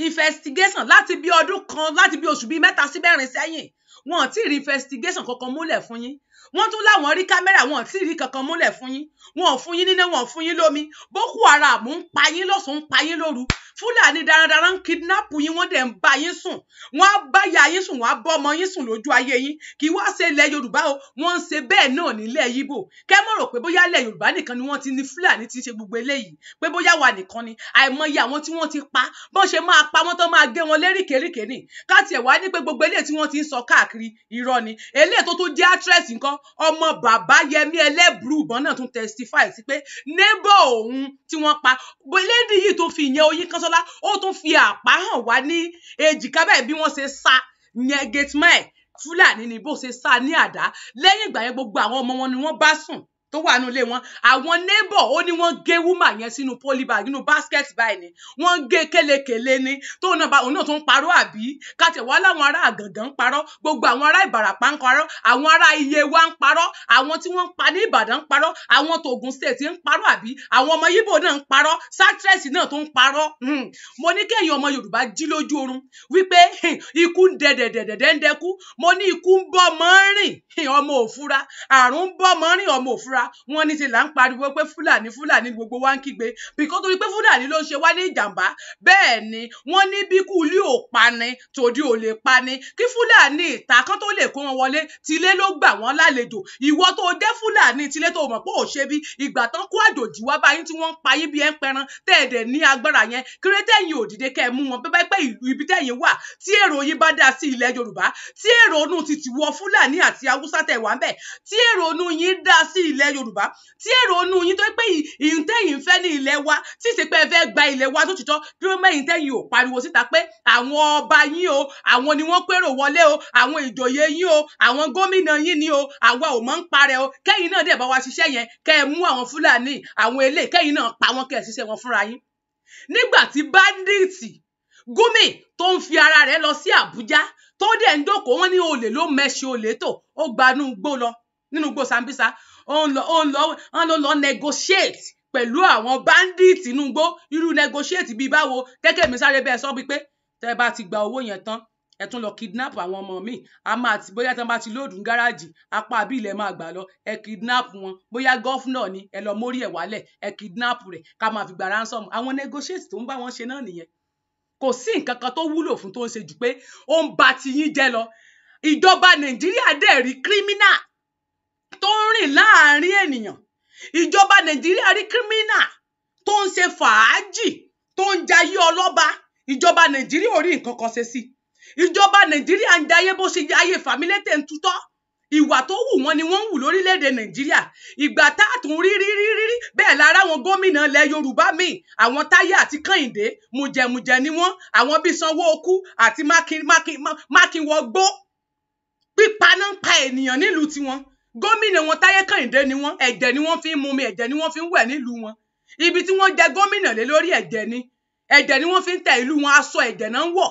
investigation láti bí ọdún kan, láti bí oṣù bíi 3 sí 4 sẹ́yìn. Wọn ò tí ì rí investigation kankan múlẹ̀ fún yín. Wọ́n tún láwọn rí kámẹ́rà, wọn ò tí ì rí kankan múlẹ̀ fún yín. Wọn ò fún yín níná, wọn ò fún yín lómi. Boko Haram ń pa yín lọ́sàn-án, ń pa yín lóru. Fúlàní darandaran ń kidnap yín, wọ́n dẹ̀ ń bá yín sùn, wọ́n á bá ya yín sùn, wọ́n á bọ́ ọmọ yín sùn lójú ayé yín. Kì í wá ṣe ilẹ̀ Yorùbá o, wọ́n ń ṣe bẹ́ẹ̀ náà nílẹ̀ Yíbò. Kẹ́ mọ̀ rò pé bóyá ilẹ̀ Yorùbá nìkan ni wọ́n ti ní Fúlàní ti ṣe gbogbo eléyìí, pé bóyá wà nìkan ni. Àìmọye àwọn tí wọ́n ti pa, bọ́n ṣe máa pa wọ́n tán, máa gé wọn léríkèéríkèé nì. Káàtì ẹ̀ wá ní pé gbogbo eléyìí tí wọ́n ti ń sọ káàkiri irọ́ ni. Eléyìí tó tún jẹ́ actress nǹkan, ọmọ bàbá Yẹmí Ẹlẹ́bùrúbọn náà tún testify sí pé neighbor òun tí wọ́n pa, lady yìí tó fi ìyẹn Oyin Kánṣọ́lá, ó tún fi àpá hàn wá ní èjìká báyìí bí wọ́n ṣe sá yẹn, gateman Fúlàní ni, bó ṣe sá ní àdá. Lẹ́yìn ìgbà yẹn, gbogbo àwọn ọmọ wọn ni wọ́n bá sùn tó wà nínú ilé wọn. Àwọn neighbor ó ní wọ́n gé woman yẹn sínú polybag, nínú basket báyìí ni wọ́n gé kélekèle ni. Tóun náà bá òun náà tó ń parọ́, àbí kàtẹ wá láwọn ará Àgàngán ń parọ́, gbogbo àwọn ará Ìbàràpá ń parọ́, àwọn ará Iyewa ń parọ́, àwọn tí wọ́n ń pa ní Ìbàdàn ń parọ́, àwọn tògùn state ń parọ́, àbí àwọn ọmọ Yíbò náà ń parọ́, satress náà tó ń parọ́. Mo ní kéèyàn ọmọ Yorùbá jí lójú oorun wípé ikú ń dẹdẹdẹdẹdẹ ń dẹkú. Mo ní ikú ń bọ́ mọ́ rìn, ọmọ òfura, àrùn ń bọ́ mọ́ rìn, ọmọ òfura. mọ́ra. Wọ́n ní ṣe là ń pariwo pé Fúlàní Fúlàní gbogbo wa ń kígbe bìkọ́ torí pé Fúlàní ló ń ṣe wá ní ìjàmbá. Bẹ́ẹ̀ ni wọ́n ní bí kú ilé ò pani tòde ò lè pani, kí Fúlàní ìta kan tó lè kó wọn wọlé tilé ló gbà wọ́n lálejò. Ìwọ tó jẹ́ Fúlàní tilé tó mọ̀ pé ò ṣe bí ìgbà tán kó àjòjì wá báyìí tí wọ́n ń pa yín bí ẹ ń pẹran tẹ́ ẹ̀ dẹ̀ ní agbára yẹn, kírẹ́tẹ̀ yín ò dìde kẹ́ ẹ mú wọn bẹ́ẹ̀ pé ìlú ibi tẹ́yìn wà tí èrò yín bá dá sí ilẹ̀ Yorùbá, tí èrò inú ti tìwọ Fúlàní àti Haúsá tẹ̀ wá ń bẹ̀, tí èrò inú yín dá sí ilẹ̀ Yorùbá, tí èrò inú yín tó pé ìhun tẹ́yìn fẹ́ ní ilẹ̀ wa, tí ìṣe pé ẹ fẹ́ gba ilẹ̀ wa tó tìtọ́, kí ló mẹ́yìn tẹ́yìn ò pariwo síta pé àwọn ọba yín o, àwọn ni wọ́n pérò wọlé o, àwọn ìjòyè yín o, àwọn gómìnà yín ni o, àwa ò mọ̀ ń parẹ́ o, kẹ́yìn náà dẹ̀ bá wa ṣiṣẹ́ yẹn, kẹ́ ẹ mú àwọn Fúlàní àwọn eléyìí kẹ́yìn náà pa wọ́n kẹ́ ẹ ṣiṣẹ́ wọn fúnra yín. Nígbà tí báńdíìtì Gumi tó ń fi ara rẹ̀ lọ sí Àbújá tó dẹ̀ ń jókòó, wọ́n ní olè ló mẹ́ṣe olè tó, ó gba inú igbó lọ nínú igbó Sambisa, ó ń lọ ó ń lọ wọ́n ló lọ negotiate pẹ̀lú àwọn báńdíìtì inú igbó. Irú negotiate bíi báwo? Kẹ́kẹ́ mi sáré bẹ́ẹ̀ sọ bíi pé tẹ́ ẹ bá ti gba owó yẹn tán, ẹ tún lọ kidnap àwọn ọmọ mi, a máa ti bóyá tí wọ́n bá ti lóòdù ní gáràjì apá àbí ilẹ̀ máa gbà lọ, ẹ kidnap wọn, bóyá gọ́fúnà ni ẹ lọ mórí ẹ̀ wálẹ̀, ẹ kidnap rẹ̀ ká máa fi gba ransom. Àwọn negotiate tó ń bá wọn ṣe náà nìyẹn. Kò sí nǹkan kan tó wúlò fún tó ń ṣe jù pé ó ń ba tiyín jẹ́ lọ. Ìjọba Nàìjíríà dẹ̀ rí criminal tó ń rìn láàárín ènìyàn, ìjọba Nàìjíríà rí criminal tó ń ṣe fàájì tó ń jayé ọlọ́ba, ìjọba Nàìjíríà ò rí nǹkan kan ṣe sí. Ìjọba Nàìjíríà ń jayé bó ṣe ayé fàmílétè ń tutọ́, ìwà tó wù wọ́n ni wọ́n ń wù lórílẹ̀‐èdè Nàìjíríà. Ìgbà tá a tún rí rí rí rí bẹ́ẹ̀ lára àwọn gómìnà ilẹ̀ Yorùbá míì, àwọn Táyé àti Kẹ́hìndé mùjẹ̀mùjẹ̀ ni wọ́n, àwọn bíi Sanwó-Okú àti Mákinwọgbó, pípa náà ń pa ènìyàn nílùú tiwọn. Gómìnà wọn Táyé Kẹ́hìndé ni wọ́n, ẹ̀jẹ̀ ni wọ́n fi ń mumi, ẹ̀jẹ̀ ni wọ́n fi ń wẹ̀ nílùú wọn. Ibi tí wọ́n jẹ gómìnà lé lórí ẹ̀jẹ̀ ni, ẹ̀jẹ̀ ni wọ́n fi ń tẹ ìlú wọn, aṣọ ẹ̀jẹ̀ náà ń wọ̀,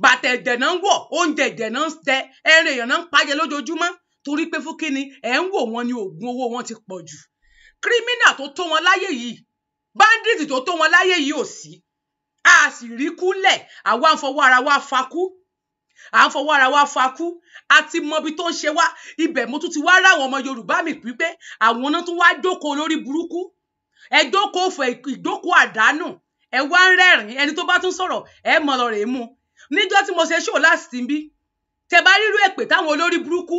bàtà ẹ̀jẹ̀ náà ń wọ̀, oúnjẹ ẹ̀jẹ̀ náà ń jẹ, ẹran èèyàn náà ń pajẹ lójoojúmọ́. Torí pé fún kíni ẹ̀ ń wò wọ́n ni oògùn owó wọn ti pọ̀ jù. Kírímínà tó tó wọn láyé yìí, báńdíìtì tó tó wọn láyé yìí ò sí, a sì rí kúlẹ̀. Àwa ń fọwọ́ ara wa fakú, à ń fọwọ́ ara wa fakú, a ti mọ ibi tó ń ṣe wá. Ibẹ̀ mo tún ti wá ráwọn ọmọ Yorùbá mi pípé àwọn náà tún wá jókòó lórí burúkú, ẹ jókòó fún ìjókòó àdánù, ẹ wá ń rẹ́rìn-ín. Ẹni tó bá tún sọ̀rọ̀ ẹ mọ̀ lọ rèé mú. Níjọ́ tí mo ṣe ṣó láti ń bí tẹ bá rírú èpè táwọn olórí burúkú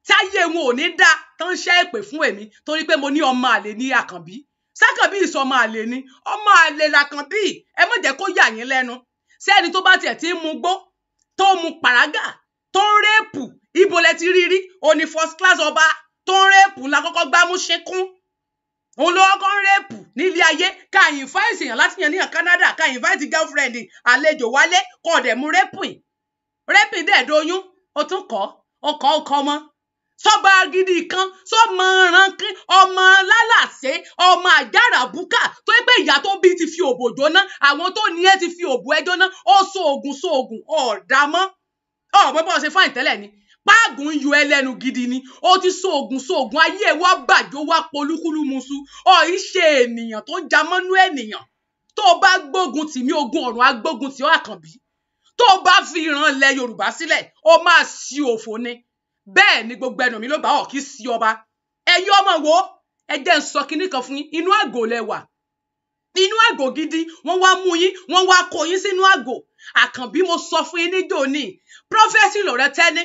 táyé wọn ò ní dá tán ṣẹ́ èpè fún èmi torí pé mo ní ọmọ àlè ní Àkànbí. Sákànbí ìsọ ọmọ àlè ni, ọmọ àlè làkànbí, ẹ má jẹ́ kó yà yín lẹ́nu. Sẹ́ni tó bá tiẹ̀ ti ń mu gbó tó ń mu pàrágà tó ń rẹ́ẹ̀pù, ibo lẹ ti rí rí? Ó ní first class ọba tó ń rẹ́ẹ̀pù ńlá kọ́kọ́ gbámú ṣekún, òun ló kọ́kọ́ ń rẹ́ẹ̀pù nílé ayé. Ká invite èèyàn láti yàn níyàn Canada, ká invite girlfriend àlejò wálé, kọ́ ọ̀dẹ̀ mú rẹ́pìn, rẹ́pìn dẹ̀ doyún, ó tún kọ́ ọkọ̀ ọkọ̀ ọmọ sọba gidi kan, sọmọ ránkín, ọmọ lálàsé, ọmọ àjàrà búkà tó pé ìyá tó bí ti fi òbò jóná, àwọn tó ní ẹ ti fi òbò ẹ jóná, ó so ògùn so ògùn ọ̀dà mọ́ ọ̀bọ bọ́ ṣe fáìn tẹ́lẹ̀ ni páàgùn ń yọ ẹlẹ́nu gidi ni. Ó ti so ògùn so ògùn ayé ẹ wá bàjẹ́, ó wá polúkúlú musu, ọ̀ í ṣe ènìyàn tó jamọ́nú ènìyàn. Tó o bá gbógun tì mí, ogun ọ̀run á gbógun tì ọ́ Àkànbí. Tó o bá fi ìran ilẹ̀ Yorùbá sílẹ̀, ó máa ṣi òfò ni. Bẹ́ẹ̀ ni gbogbo ẹnu mi ló bá ọ̀ kí sí ọba. Ẹ̀yin ọmọ wo, ẹ jẹ́ ń sọ kinní kan fún yín, inú àgò lẹ wà, inú àgò gidi. Wọ́n wá mú yín, wọ́n wá kó yín sínú àgò. Àkànbí mo sọ fún yín níjó ní prọfẹsì lọ̀rẹ́ tẹ́ni,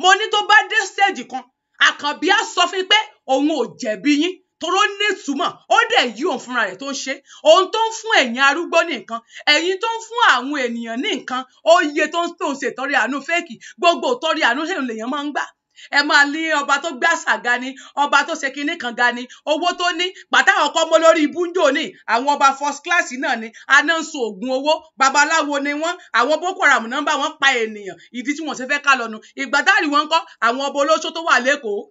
mo ní tó bá dé stage kan, Àkànbí á sọ fún yín pé òun ò jẹ̀bi yín, toró ní ìtumọ̀, ó dẹ̀ yí òun fúnra rẹ̀ tó ń ṣe. Òun tó ń fún ẹ̀yin arúgbó ní nǹkan, ẹ̀yin tó ń fún àwọn ènìyàn ní nǹkan, ó yẹ tó ń tó ń ṣètọrẹ àánú fẹ́ẹ̀kì, gbogbo ìtọrẹ àánú ṣèlú lèèyàn máa ń gbà. Ẹ máa ní ọba tó gbé àṣà ga ni, ọba tó ṣe kinní kan ga ni, owó tó ní pàtàkì ọkọ mọ lórí ibúnjò ní àwọn ọba first class náà ni aná ń so oògùn owó, babaláwo ni wọ́n, àwọn Boko Haram náà ń bá wọn pa ènìyàn. Ìdí tí wọ́n ṣe fẹ́ ká lọ́nu ìgbà táàrí wọn kọ́ àwọn ọba olóṣó tó wà lẹ́kọ̀ọ́,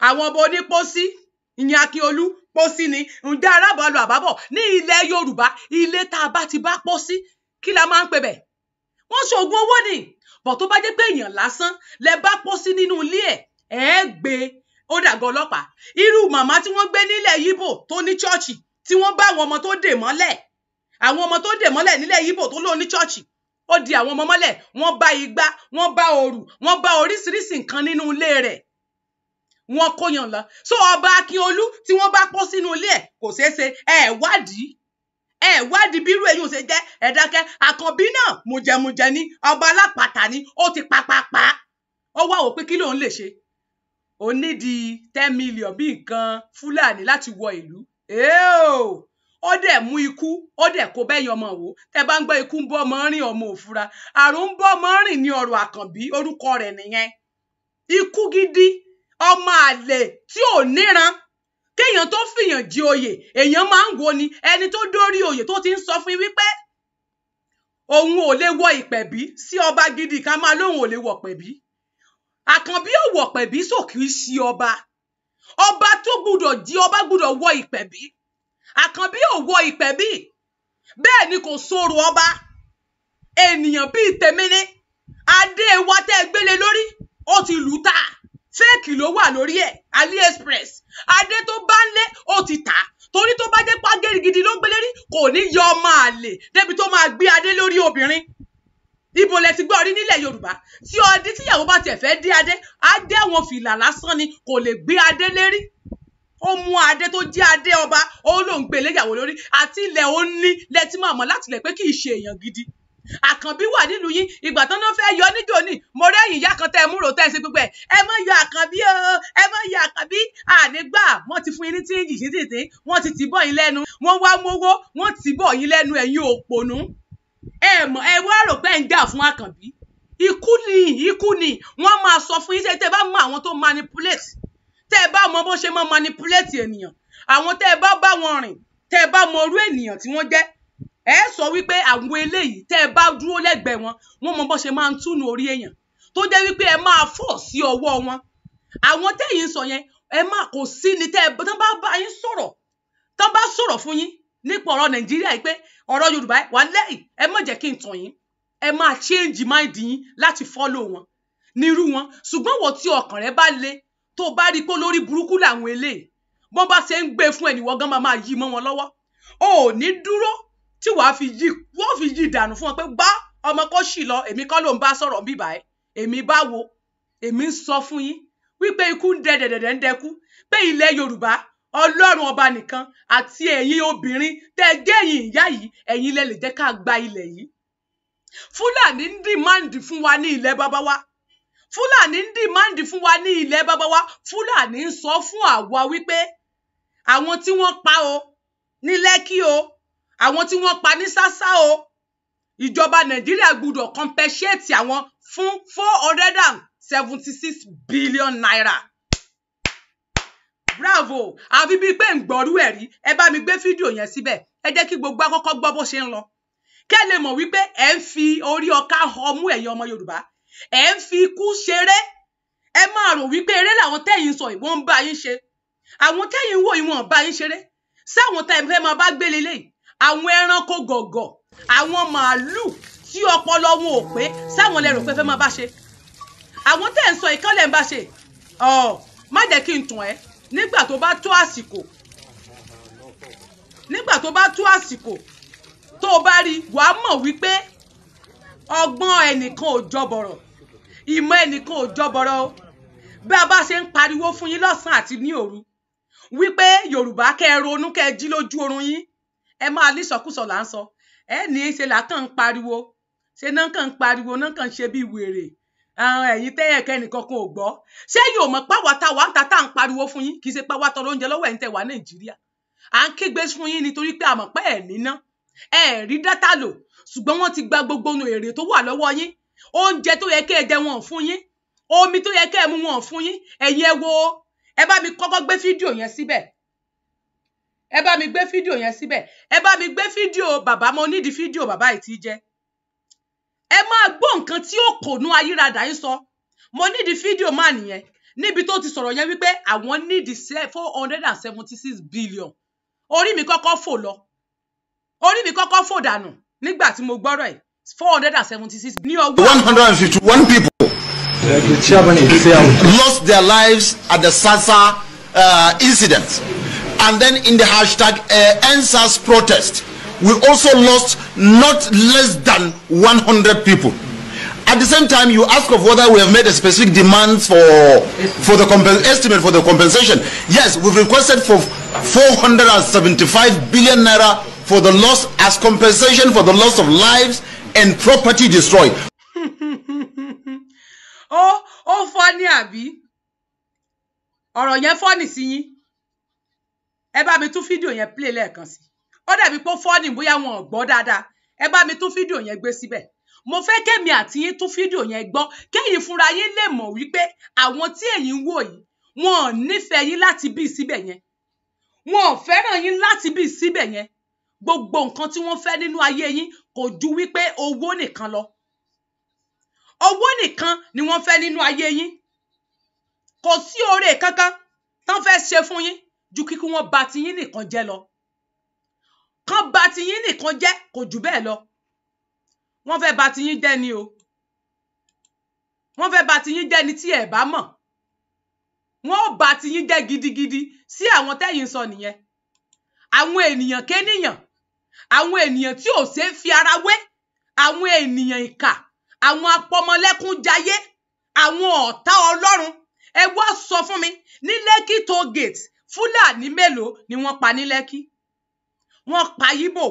àwọn ọba onípósí, ìyẹn Akíolú pósí ni. Ǹjẹ́ arábàálù àbábọ̀ ní ilẹ̀ Yorùbá, ilé tá a bá ti bá pósí kí la máa ń pè bẹ̀? Wọ́n ṣoògùn owó ni. Bọ̀ tó bá jẹ́ pé èèyàn lásán lẹ bá pósí nínú ilé ẹ̀, ẹ̀ gbé ó dàgọ́ ọlọ́pàá. Irú màmá tí wọ́n gbé nílẹ̀ Yíbò tó ní chọ́ọ̀chì, tí wọ́n bá àwọn ọmọ tó dè mọ́lẹ̀, àwọn ọmọ tó dè mọ́lẹ̀ nílẹ̀ Yíbò tó lóun ní chọ́ọ̀chì, ó di àwọn ọmọ mọ́lẹ̀, wọ́n bá igbá, wọ́n bá òrù, wọ́n bá oríṣiríṣi nǹkan nínú ilé rẹ̀. Wọ́n kóyàn lọ. So ọba Akínolú tí wọ́n bá pọ́ sínú ilé ẹ̀ kò ṣeé ṣe. Ẹ wádìí, ẹ wádìí bírú èyí ò ṣe jẹ́. Ẹ dákẹ́. Àkànbí náà mùjẹmùjẹ ni, ọba alápàtà ni, ó ti papapa. Ó wá wò pé kí lòun lè ṣe. Ó nídìí 10 million bí nǹkan Fúlàní láti wọ ìlú. Ó dẹ̀ mú ikú, ó dẹ̀ kó bẹ́yìn ọmọ wò. Tẹ́ bá ń gbọ́ ikú ń bọ́ ọmọ rìn, ọmọ òfura, àrùn ń bọ́ ọmọ rìn ní ọ̀rọ̀ Àkànbí, orúkọ rẹ̀ nìyẹn. Ikú gidi, ọmọ àlè tí ò níran. Kéèyàn tó fìyàn jí oyè, èèyàn máa ń wo ni ẹni tó dórí oyè tó ti ń sọ fún yín wípé òun ò lè wọ ìpẹ̀bí sí ọba gidi ká máa lóun ò lè wọ pẹ̀bí. Àkànbí ò wọ pẹ̀bí, sò kì í ṣe ọba. Ọba tó gbúdọ̀ jí ọba gbúdọ̀ wọ ìpẹ̀bí. Àkànbí ò wọ ìpẹ̀bí, bẹ́ẹ̀ ni kò sọ̀rọ̀ ọba. Ènìyàn bíi tèmi ni adé wa tẹ́ ẹ gbélé lórí, ó ti lù ú ta. Fake ló wà lórí ẹ̀, AliExpress. Adé tó bá ń lé, ó ti tà, torí tó bá jẹ́ pàgẹ́rì gidi ló gbélé rí, kò ní yọ ọmọ àlè débi tó máa gbé adé lórí obìnrin. Ibo lẹ ti gbọ́ rí nílẹ̀ Yorùbá tí ọdí tíyàwó bá tiẹ̀ fẹ́ dé adé, adé àwọn fìlà lásán ni, kò lè gbé adé lérí. Ó mú adé tó jẹ́ adé ọba, ó lóun gbé léyàwó lórí. Àti ilẹ̀ ó ní lẹ́tí máa mọ̀ láti lẹ̀ pé kì í ṣe èèyàn gidi. Àkànbí wà nílùú yín. Ìgbà tán náà fẹ́ yọ níjò ní, mo rẹ́yìn ìyá kan tẹ́ ẹ múrò tẹ́ ẹ ṣe gbogbo ẹ̀. Ẹ má yọ Àkànbí o, ẹ má yọ Àkànbí, ànígbà. Wọ́n ti fún yín ní tíńjì sí tìtín, wọ́n ti tì bọ̀ yín lẹ́nu, wọ́n wá mówó, wọ́n tì bọ̀ yín lẹ́nu. Ẹ̀yin òpònú, ẹ mọ̀ ẹ wá rò pé ẹ̀ ń jà fún Àkànbí. Ikú ni, ikú ni. Wọ́n máa sọ fún yín ṣe tẹ́ ẹ bá mọ àwọn tó manipulate, tẹ́ ẹ bá mọ bó ṣe máa manipulate ènìyàn, àwọn tẹ́ ẹ bá bá wọn rìn, tẹ́ ẹ bá mọ irú ènìyàn tí wọ́n jẹ́, ẹ sọ wípé àwọn eléyìí, tẹ́ ẹ bá dúró lẹ́gbẹ̀ẹ́ wọn, wọ́n mọ bó ṣe máa ń túnú orí èèyàn tó jẹ́ wípé ẹ máa fọ̀ sí ọwọ́ wọn. Àwọn tẹ́yìn ń sọ yẹn, ẹ má kò sí ni tẹ́ ẹ tán bá bá yín sọ̀rọ̀, tán bá sọ̀rọ̀ fún yín nípa ọ̀rọ̀ Nàìjíríà yìí pé ọ̀rọ̀ Yorùbá wà lẹ́yìn, ẹ má jẹ́ kí n tàn yín, ẹ máa change mind yín láti follow wọn nírú wọn. Ṣùgbọ́n wọ́n tí ọkàn rẹ bá le, tó bá rí i pé lórí burúkú làwọn eléyìí, bọ́n bá ṣe ń gbé fún ẹnìwọ́ gan, máa máa yí mọ́ wọn lọ́wọ́. O ò ní dúró tí wàá fi yí, wọ́n fi yí dànù fún wọn pé gbá ọmọ kó sì lọ. Èmi kọ́ ló ń bá sọ̀rọ̀ bíbà ẹ́. Èmi bá wo, èmi ń sọ fún yín wípé ikú ń dẹ dẹ̀dẹ̀dẹ̀ ń dẹkú pé ilẹ̀ Yorùbá, Ọlọ́run ọba nìkan àti ẹ̀yin obìnrin tẹ́ ẹ jẹ́ ẹ̀yin ìyá yìí, ẹ̀yin lẹ lè jẹ́ ká gba ilẹ̀ yìí. Fúlàní ń demand fún wa ní ilẹ̀ bàbá wa. Fúlàní ń demand fún wa ní ilẹ̀ bàbá wa. Fúlàní ń sọ fún àwa wípé àwọn tí wọ́n pa o ní Lẹ́kì o, àwọn tí wọ́n pa ní Sásá o, ìjọba Nàìjíríà gbọ́dọ̀ compensate àwọn fún ₦476 billion. Bravo! Àfi bíi pé ń gbọ́rú ẹ̀ rí. Ẹ bá mi gbé fídíò yẹn síbẹ̀, ẹ jẹ́ kí gbogbo akọ́kọ́ gbọ́ bó ṣe ń lọ, kẹ́ lè mọ̀ wípé ẹ̀ ń fi orí ọká ọmú. Ẹ̀yin ọmọ Yorùbá, ẹ̀ ń fi ikú ṣeré. Ẹ máa rò wípé eré làwọn tẹ́yìn sọ ìwọ́n ń bá yín ṣe. Àwọn tẹ́yìn wò, ìwọ̀n bá yín ṣeré. Sáwọn tẹ́ ẹ fẹ́ máa bá gbélé léyìí, àwọn ẹranko gọ̀gọ̀, àwọn màálù tí ọpọlọ wọn ò pé, sáwọn lẹ rò pé fẹ́ máa bá ṣe? Àwọn tẹ́ ẹ̀ ń sọ ìkọ́lẹ̀ ń bá ṣe ọ̀, má jẹ́ kí n tàn ẹ́. Nígbà tó bá tó àsìkò, nígbà tó bá tó àsìkò, tó o bá rí, wàá mọ̀ wípé ọgbọ́n ẹnìkan ò jọbọ̀rọ̀, ìmọ̀ ẹnìkan ò jọbọ̀rọ̀ o. Bí a bá ṣe ń pariwo fún yín lọ́sàn-án àti ní òru wípé Yorùbá, kẹ́ ẹ ronú, kẹ́ ẹ jí lójú oorun yín, ẹ máa ní ìsọkúsọ là ń sọ. Ẹ ní í ṣe là kàn ń pariwo, ṣe náà kàn ń pariwo, náà kàn ń ṣe bí wèrè. Àwọn ẹ̀yin tẹ́yẹ̀kẹ́ nìkan kan ò gbọ́. Ṣé yóò mọ̀ páwa tá wà ń ta tá à ń pariwo fún yín, kì í ṣe pé wá tọrọ oúnjẹ lọ́wọ́ ẹ̀yin tẹ́ wà Nàìjíríà. À ń kígbe fún yín nítorí pé a mọ̀ pé ẹ̀ níná, ẹ̀ rí data lò, ṣùgbọ́n wọ́n ti gba gbogbo ohun èrè tó wà lọ́wọ́ yín. Oúnjẹ tó yẹ kẹ́ ẹ jẹ, wọn ò fún yín. Omi tó yẹ kẹ́ ẹ mu, wọn ò fún yín. Ẹ̀yin ẹ wo, ẹ bá mi kọ́kọ́ gbé fídíò yẹn síbẹ̀. Ẹ bá mi gbé fídíò yẹn síbẹ̀. Ẹ bá mi gbé fídíò bàbá. Mo nídìí fídíò bàbá yìí tí jẹ́ ẹ máa gbọ́ nǹkan tí ó kònú ayírádà yín sọ. Mo nídìí fídíò máa nìyẹn níbi tó ti sọ̀rọ̀ yẹn wípé àwọn nídìí 476 billion. Orí mi kọ́kọ́ fò lọ, orí mi kọ́kọ́ fò dànù nígbà tí mo gbọ́rọ̀ ẹ̀, 476 ní ọwọ́. 151 people The chairman itself. lost their lives at the Sasa incident. And then in the #EndSARS protest, we also lost not less than 100 people. At the same time, you ask of whether we have made a specific demands for the estimate for the compensation. Yes, we've requested for 475 billion naira for the loss as compensation for the loss of lives and property destroyed. Ó funny àbí? Ọ̀rọ̀ yẹn funny sí yín? Ẹ bá mi tún fídíò yẹn play lẹ́ẹ̀kan sí. Ó dàbí pé ó funny, bóyá wọn ò gbọ́ dáadáa. Ẹ bá mi tún fídíò yẹn gbé síbẹ̀. Mo fẹ́ kémi àti yín tún fídíò yẹn gbọ́, kéyìn fúnra yín lè mọ̀ wípé àwọn tí ẹ̀yin ń wò yìí, wọn ò nífẹ̀ẹ́ yín láti bí síbẹ̀ yẹn, wọn ò fẹ́ràn yín láti bí síbẹ̀ yẹn. Gbogbo nǹkan tí wọ́n fẹ́ nínú ayé yín kò ju wípé owó nìkan lọ. Owó nìkan ni wọ́n fẹ́ nínú ayé yín. Kò sí oore kankan tán fẹ́ ṣe fún yín ju kíkú wọn bà tiyín nìkan jẹ́ lọ. Kán bà tiyín nìkan jẹ́, kò jù bẹ́ẹ̀ lọ. Wọ́n fẹ́ bà tiyín jẹ́ ni o. Wọ́n fẹ́ bà tiyín jẹ́ ni. Tí ẹ bá mọ̀, wọ́n ó bà tiyín jẹ́ gidigidi. Sí àwọn tẹ́yìn sọ nìyẹn, àwọn ènìyàn kéníyàn, àwọn ènìyàn tí ò ṣeé fi ara wé, àwọn ènìyàn ìkà, àwọn apọmọlẹ́kúnjayé, àwọn ọ̀tá Ọlọ́run. Ẹ wá sọ fún mi, ní Lẹ́kì toll gate, Fúlàní mélòó ni wọ́n pa ní Lẹ́kì? Wọ́n pa Yíbò.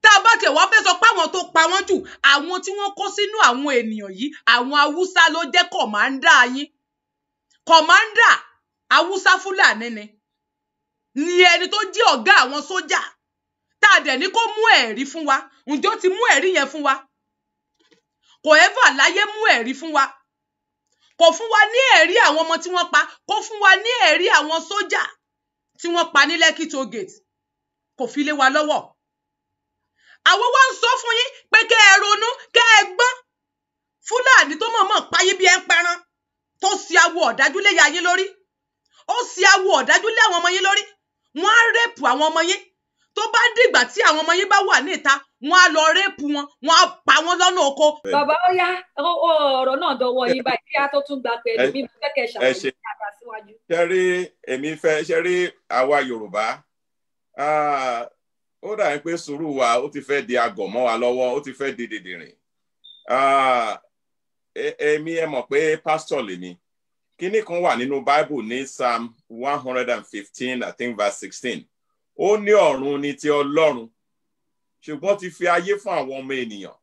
Tá a bá tẹ̀ wá fẹ́ sọ pé àwọn tó pa wọ́n jù, àwọn tí wọ́n kó sínú àwọn ènìyàn yìí, àwọn Haúsá ló jẹ́ commander yín. Commander Haúsá Fúlàní ni ẹni tó jẹ́ ọ̀gá àwọn sójà tá a dẹ̀ ní kó mú ẹ̀rí fún wa. Ǹjọ́ ti mú ẹ̀rí yẹn fún wa? Kò ever láyé mú ẹ̀rí fún wa. Kò fún wa ní ẹ̀rí àwọn ọmọ tí wọ́n pa, kò fún wa ní ẹ̀rí àwọn sójà tí wọ́n pa ní Lekki toll gate. Kò fi lé wa lọ́wọ́. Àwọn wá ń sọ fún yín pé kẹ́ ẹ ronú, kẹ́ ẹ gbọ́n. Fúlàní tó mọ̀ọ́mọ̀ payé bí ẹ ń pẹran, tó ṣe awo ọ̀dájú lé ya yín lórí, ó ṣe awo ọ̀dájú lé àwọn ọmọ yín lórí. Wọ́n á rape àwọn ọmọ yín. Tó bá dìgbà tí àwọn ọmọ yín bá wà ní ìta, wọ́n á lọ rape wọn, wọ́n á pa wọ́n lọ́nà oko. Bàbá, ó yá, ọ̀rọ̀ náà dọwọ́ yín báyìí. Kí á tó tún gba pẹ̀lú mi, mo fẹ́ kẹ́ ṣàlàyé dáadáa síwájú. Ṣe rí, èmi fẹ́ ṣe rí, àwa Yorùbá, ó dàbí pé sùúrù wa ó ti fẹ́ di agọ̀ mọ́ wa lọ́wọ́, ó ti fẹ́ di dìdìrìn. Èmi, ẹ mọ̀ pé pásítọ̀ lèmi. Kíní kan wà nínú Bible ní Psalm 115, I think verse 16. Ó ní ọ̀run ni ti Ọlọ́run, ṣùgbọ́n ti fi ayé fún àwọn ọmọ ènìyàn.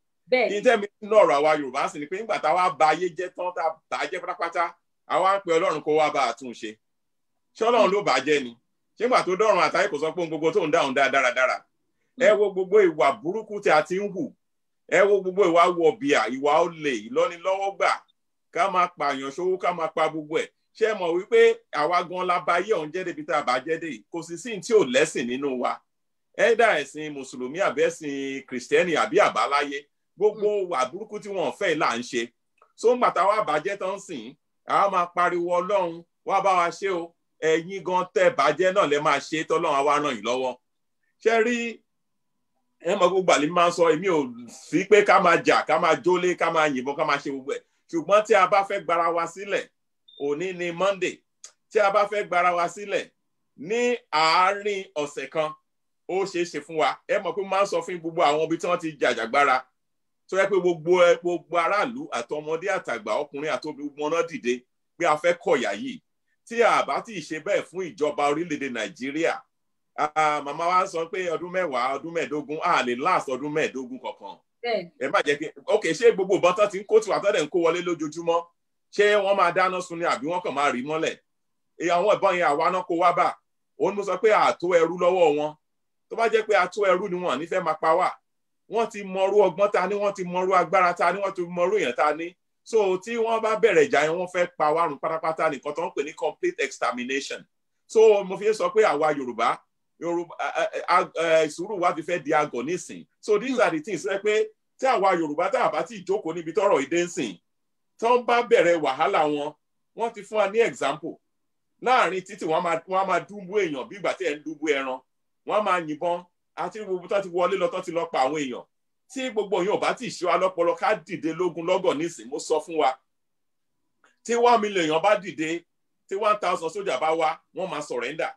Ní tẹ́mi nínú ọ̀rọ̀ àwa Yorùbá sì ni pé nígbà táwa ba ayé jẹ́ tán, tá a bà á jẹ́ pátápátá, àwa ń pe Ọlọ́run kó wá bá a tún ṣe. Ṣé Ọlọ́run ló bà á jẹ́ ni? Ṣé nígbà tó dọ̀run àtàyè, kò sọ pé ohun gbogbo tó ń dáhùn dá dáradára? Ẹ wo gbogbo ìwà burúkú tí a ti ń hù. Ẹ wo gbogbo ìwà wọ̀bìà, ìwà olè, ìlọ́nilọ́wọ́gbà, ká máa pààyàn ṣòwò, ká máa pa gbogbo ẹ̀. Ṣé ẹ mọ̀ wípé àwa gan la ba ayé ọ̀hún jẹ́ débi tá a bá jẹ́ dé yìí? Kò sì sí tí ò lẹ́sìn nínú wa, ẹ̀dá ẹ̀sìn mùsùlùmí àbí ẹ̀sìn kìrìsìtẹ́nì àbí àbáláyé. Gbogbo wà burúkú tí wọ́n fẹ́ là ń ṣe. So ń gbàtà wà bàjẹ́ tán sìn, àwa máa pariwo, "Ọlọ́run, wá bá wa ṣe o." Ẹ̀yin gan tẹ́ bàjẹ́ náà lẹ máa ṣe tọ́lọ́run á wá ràn yín lọ́wọ́. Ṣé rí, ẹ mọ̀, gbogbo àlè máa ń sọ, èmi ò sí pé ká máa jà, ká máa jólé, ká máa yìnbọn, ká máa ṣe gbogbo ẹ̀. Ṣùgbọ́n tí a bá fẹ́ gbára wa sílẹ̀, òní ni Monday, tí a bá fẹ́ gbára wa sílẹ̀ ní àárín ọ̀sẹ̀ kan, ó ṣeé ṣe fún wa. Ẹ mọ̀ pé mo máa ń sọ fún gbogbo àwọn ibi tí wọ́n ti jàjàgbára, tó yẹ pé gbogbo aráàlú, àtọmọdé àtàgbà, ọkùnrin àtobí, gbogbo wọn náà dìde pé a fẹ́ kọ̀yà yìí. Tí a bá ti ṣe bẹ́ẹ̀ fún ìjọba orílẹ̀-èdè Nàìjíríà, màmá wa sọ pé ọdún 10, ọdún 15, a lè last ọdún 15 kankan. Ẹ má jẹ́ kí, ok, ṣé gbogbo ìbọn tán ti ń kó tiwa tán dẹ̀ ń kó wọlé lójoojúmọ́, ṣé wọ́n máa dáná sun ni àbí wọ́n kàn máa rí mọ́lẹ̀? Àwọn ìbọn yẹn, àwa náà kó wá bà. Òun ló sọ pé àtó ẹrú lọ́wọ́ wọn. Tó bá jẹ́ pé àtó ẹrú ni, wọ́n nífẹ̀ẹ́ máa pa wá. Wọ́n ti mọrú ọgbọ́n ta ní, wọ́n ti mọrú agbára ta ní, wọ́n ti mọrú èèyàn ta ní. So tí wọ́n bá bẹ̀rẹ̀ ìjà yẹn, wọ́n fẹ́ pa wá run pátápátá, nìkan tó ń pè ní complete extermination. So mo fi ń sọ pé àwa Yorùbá, Yorùbá, sùúrù wa ti fẹ́ di agọ̀ nísìn. So these are the things pé tí àwa Yorùbá tá a bá ti jókòó níbi tọ́rọ̀ ìdé ń sìn, tó ń bá bẹ̀rẹ̀ wàhálà wọn, wọ́n ti fún wa ní example láàrin títì. Wọ́n máa dúnbú èèyàn bí ìgbà tí ẹ̀ ń dúnbú ẹran, wọ́n máa yìnbọn àti gbogbo tó ti wọlé lọ, tó ti lọ pa àwọn èèyàn. Tí gbogbo èèyàn ò bá ti ṣe wa lọ́pọlọ, ká dìde lógun lọ́gọ̀ nísìn. Mo sọ fún wa, tí 1 million èèyàn bá dìde, tí 1,000 sójà bá wá, wọ́n máa surrender.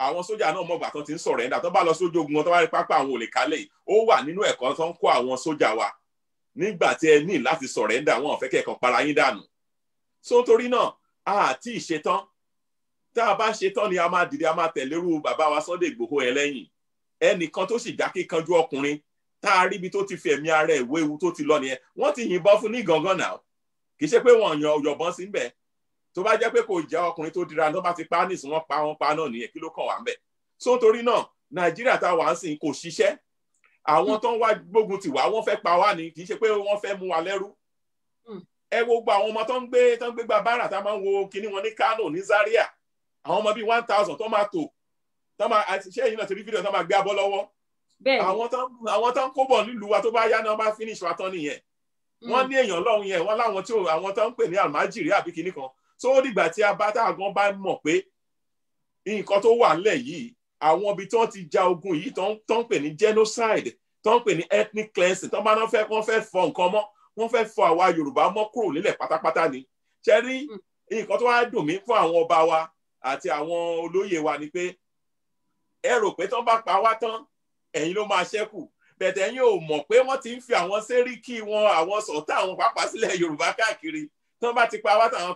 Àwọn sójà náà mọ̀gbà tó ti ń surrender. Tó bá lọ sójú ogun wọn, tó bá rí pápá àwọn ò lè kálẹ̀. Ó wà nínú ẹ̀kọ́ tó ń kó àwọn sójà wa. Nígbà tí ẹ ní láti surrender, wọn ò fẹ́ kẹ́ ẹ kàn para yín dànù. So torí náà, a ti ṣetán. Tá a bá ṣetán ni a máa dìde, a máa tẹ̀lérú bàbá wa Sunday Igboho ẹ lẹ́yìn. Ẹnìkan tó sì jákèkanjú ọkùnrin tá a rí ibi tó ti fi ẹ̀mí ara ẹ̀ wéwu tó ti lọ nìyẹn. Wọ́n ti yìnbọn fún ní gangan náà, kì í ṣe pé wọ́n yan yọ̀bọ̀n sí ńbẹ̀. Tó bá jẹ́ pé kò jẹ́ ọkùnrin tó dira tó bá ti pa á nísìn, wọ́n pa wọ́n pa náà nìyẹn, kí ló kàn wá ńbẹ̀? So torí náà, Nàìjíríà tá a wà ń sìn kò ṣiṣẹ́. Àwọn tó ń wá gbógun tì wá, wọ́n fẹ́ pa wá ni, kì í ṣe pé wọ́n fẹ́ mú wa lẹ́rú. Ẹ wo gbogbo àwọn ọmọ tó ń gbé gba bára tá a máa ń wo kinní wọn ní Kano, ní Zaria, àwọn ọmọ bíi 1000 tó máa tò, tó máa ṣé èyí náà ti rí fídíò tó máa gbé abọ́ lọ́wọ́. Àwọn tó ń kó bọ̀ nílùú wa, tó bá yá náà bá finish wa tán nìyẹn. Wọ́n ní èèyàn lọ́hùn yẹn, wọ́n láwọn tí àwọn tó ń pè ní àlmájìrí àbí kinní kan. So ó dìgbà tí a bá tá a gan bá mọ̀ pé nǹkan tó wà nílẹ̀ yìí, àwọn ibi tí wọ́n ti ja ogun yìí tó ń pè ní genocide, tó ń pè ní ethnic cleansing, tó bá náà fẹ́, wọ́n fẹ́ fọ nǹkan mọ́, wọ́n fẹ́ fọ àwa Yorùbá mọ́ kúrò nílẹ̀ pátápátá ni. Ṣe rí nǹkan tó wá dùn mí fún àwọn ọba wa àti àwọn olóyè wa ni pé ẹ rò pé tó bá pa wá tán, ẹ̀yin ló máa ṣẹ́kù. Bẹ̀tẹ̀ ẹ̀yin ò mọ̀ pé wọ́n ti ń fi àwọn sẹ́ríkì wọn, àwọn sọ̀tá àwọn pàápàá sílẹ̀ Yorùbá káàkiri. Tó bá ti pa wá tán, àwọn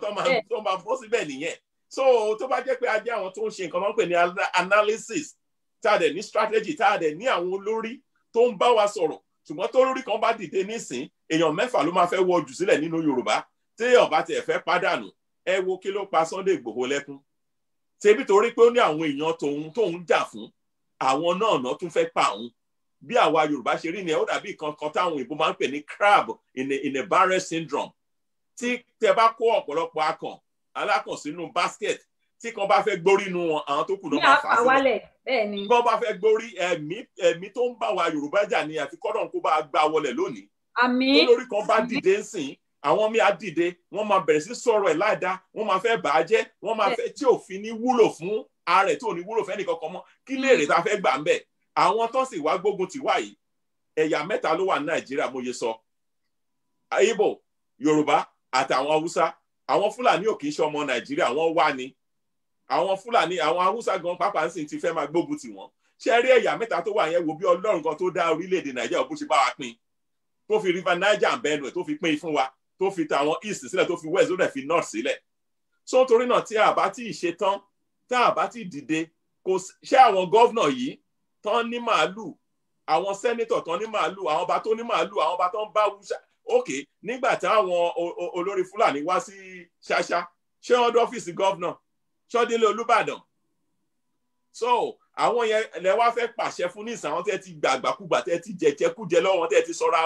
tó máa bọ́ síbẹ̀ nìyẹn. So tó bá jẹ́ pé a jẹ́ àwọn tó ń ṣe nǹkan tó ń pè ní analysis, tá a dẹ̀ ní strategy, tá a dẹ̀ ní àwọn olórí tó ń bá wa sọ̀rọ̀. Ṣùgbọ́n tó lórí kan bá dìde nísìn, èèyàn 6 ló máa fẹ́ wọ jù sílẹ̀ nínú Yorùbá. Tí èèyàn bá tiẹ̀ fẹ́ pàdánù, ẹ wo kí ló pa Sunday Igboho lẹ́kún. Ṣebí torí pé ó ní àwọn èèyàn tóun jà fún, àwọn náà tún fẹ́ pa òun. Bí àwa Yorùbá ṣe rí ni, ó dàbí nǹkan kan táwọn òyìnbó máa ń pè ní crab in a barrel syndrome. Tí tẹ bá kó ọ̀pọ̀lọpọ̀ akàn alákàn sínú basket, tí kan bá fẹ́ gbórí inú wọn, àwọn tó kù náà máa fà á sílẹ̀. Bí wọ́n bá fẹ́ gbórí, ẹ̀mí tó ń bá wa Yorùbá jà ni àfi kọ́dọ̀ kó bá gbá wọlẹ̀ lónìí. Àmín. Olórí kan bá dìde ń sìn, àwọn míì á dìde, wọ́n máa bẹ̀rẹ̀ sí sọ̀rọ̀ ẹ̀ láìda, wọ́n máa fẹ́ bà á jẹ́, wọ́n máa fẹ́ tí òfin ní wúlò fún ara ẹ̀, tí ò ní wúlò fẹ́ nìkankan mọ́. Kí léèrè tá a fẹ́ gbà ń bẹ̀? Àwọn tó sì wá gbógun tì wá yìí, ẹ̀yà 3 ló wà ní Nàìjíríà, mo yẹ sọ. Ìgbò, Yorùbá àtàwọn Haúsá. Àwọn Fúlàní ò kì í ṣe ọmọ Nàìjíríà, wọ́n wá ni. Àwọn Fúlàní, àwọn Haúsá gan pàápàá ń sìn ti fẹ́ máa gbógun tì wọ́n. Ṣé rí ẹ̀yà 3 tó wà yẹn, wo bí Ọlọ́run kan tó dá orílẹ̀-èdè Nàìjíríà bó ṣe bá wa pín, tó fi River Niger and Benue tó fi pín fún wa, tó fi tàwọn East sílẹ̀, tó fi West, tó dẹ̀ fi North sílẹ̀. So torí náà, tí a bá tí ì ṣe tán, tá a bá tí ì dìde, kò ṣé àwọn gọ́vnà yìí tán ní màálù, àwọn sẹ́nítọ̀ tán ní màálù, àwọn ọba tó ní màálù, àwọn ọba tó ń bá wúṣà. Ok, nígbà táwọn olórí Fúlàní wá sí Ṣáṣá, ṣé wọ́n dé ọ́fíìsì gọ́vnà? Ṣọ́délé Olúbàdàn? So àwọn yẹn lẹ wá fẹ́ pàṣẹ fún nísàn, àwọn tẹ́ ti gbàgbàkúgbà, tẹ́ ti jẹjẹkújẹ lọ́wọ́, tẹ́ ti sọra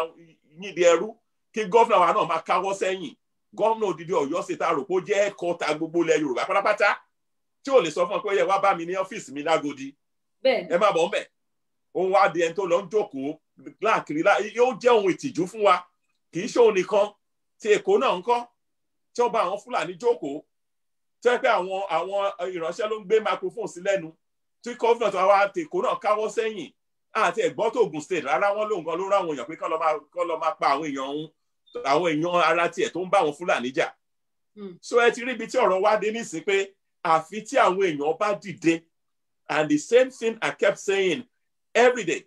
yín di ẹrú, kí gọ́vnà wa náà máa káwọ́ sẹ́yìn. Gọ́vnà òdìdí Ọ̀yọ́ ṣe ta rò pé ó jẹ́ ẹ̀kọ́ ta gbogbo ilẹ̀ Yorùbá pátápátá, tí ò lè sọ fún ọ pé ó yẹ wá bá mi ní ọ́fíìsì mi lágodi, ẹ má bọ̀ ńbẹ̀. Òun wá di ẹni tó lọ ń jókòó láàkiri, yóò jẹ́ ohun ìtìjú fún wa. Kì í ṣe òun nìkan, ti Èkó náà ń kọ́, tí ó bá àwọn Fúlàní jókòó, tó yẹ pé àwọn ìránṣẹ́ ló ń gbé microphone sí lẹ́nu, tí gọ́vnà tó wá ti Èkó náà káwọ́ sẹ́yìn. Àti ẹ̀gbọ́n tó Ògùn state rárá, wọ́n lóun gan ló ráwọn èèyàn pé kọ́ lọ máa pa àwọn èèyàn òun, àwọn èèyàn ara tiẹ̀ tó ń bá àwọn Fúlàní jà. So ẹ ti rí ibi tí ọ̀rọ̀ wá dé nísìn pé àfi tí àwọn èèyàn bá dìde. And the same thing I kept saying every day,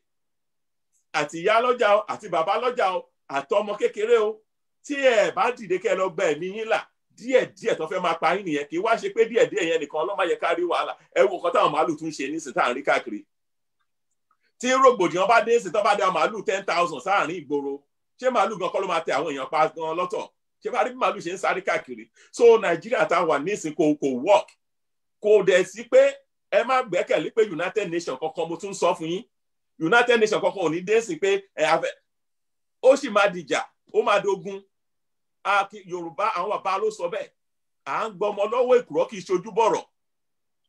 àti ìyá lọ́jà o, àti bàbá lọ́jà o, àtọmọ kékeré o, tí ẹ bá dìde kẹ́ lọ gba ẹ̀mí yín là, díẹ̀díẹ̀ tó fẹ́ máa pa yín nìyẹn. Kì í wá ṣe pé díẹ̀díẹ̀ yẹn nìkan ló máa yẹ ká rí wàhálà. Ẹ wo nǹkan táwọn màálù tún ṣe nísìn tá à ń rí káàkiri. Tí rògbòdìyàn bá dé sí, tó bá dá màálù 10,000 sáàrin ìgboro, ṣé màálù gan kọ́ ló máa tẹ àwọn èèyàn pa gan lọ́tọ̀? Ṣé bá rí bí màálù ṣe ń sáré káàkiri? So Nàìjíríà tá a wà nísìn kò work. Kò dẹ̀ sí pé ẹ má gbẹ́kẹ̀lé pé United Nations kankan, mo tún sọ fún yín, United Nations kankan ò ní dé sí pé ẹ afẹ́, ó sì máa dìjà, ó máa dogun. Yorùbá àwọn bàbá ló sọ bẹ́ẹ̀, à ń gbọmọ lọ́wọ́ èkùrọ́ kì í ṣojú bọ̀rọ̀.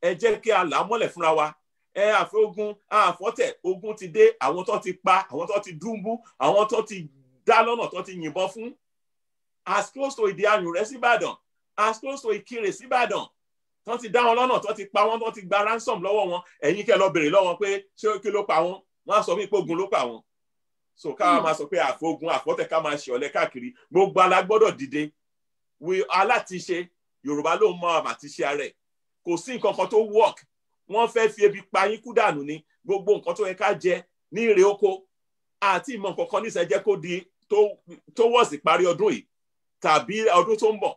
Ẹ jẹ́ kí a là á mọ́lẹ̀ fúnra wa. Ẹ àfẹ́ ogun, àfọ́tẹ̀ ogun ti dé, àwọn tó ti pa, àwọn tó ti dúnbú, àwọn tó ti dá lọ́nà, tó ti yìnbọn fún. As close to Ìdí Ayùn rẹ̀ síbàdàn, as close to Ìkirè síbàdàn, tó ti dá wọn lọ́nà, tó ti pa wọ́n, tó ti gba ransom lọ́wọ́ wọn. Ẹ̀yin kẹ́ lọ bèrè lọ́wọ́ pé ṣé kí ló pa wọ́n? Wọ́n á sọ wípé ogun ló pa wọ́n. So ká máa sọ pé àfogun àfọ́tẹ̀, ká máa ṣe ọ̀lẹ káàkiri. Gbogbo ala gbọ́dọ̀ dìde. We alátiṣe Yorùbá ló mọ àmàtiṣe ara ẹ̀. Kò sí nǹkan kan tó work. Wọ́n fẹ́ fi ebi pa yín kú dànù ni. Gbogbo nǹkan tó yẹ ká jẹ ní ìrè oko àti ìmọ̀ nǹkan kan níṣẹ́ jẹ́ kó di Towards ìparí ọdún yìí tàbí ọdún tó ń bọ̀,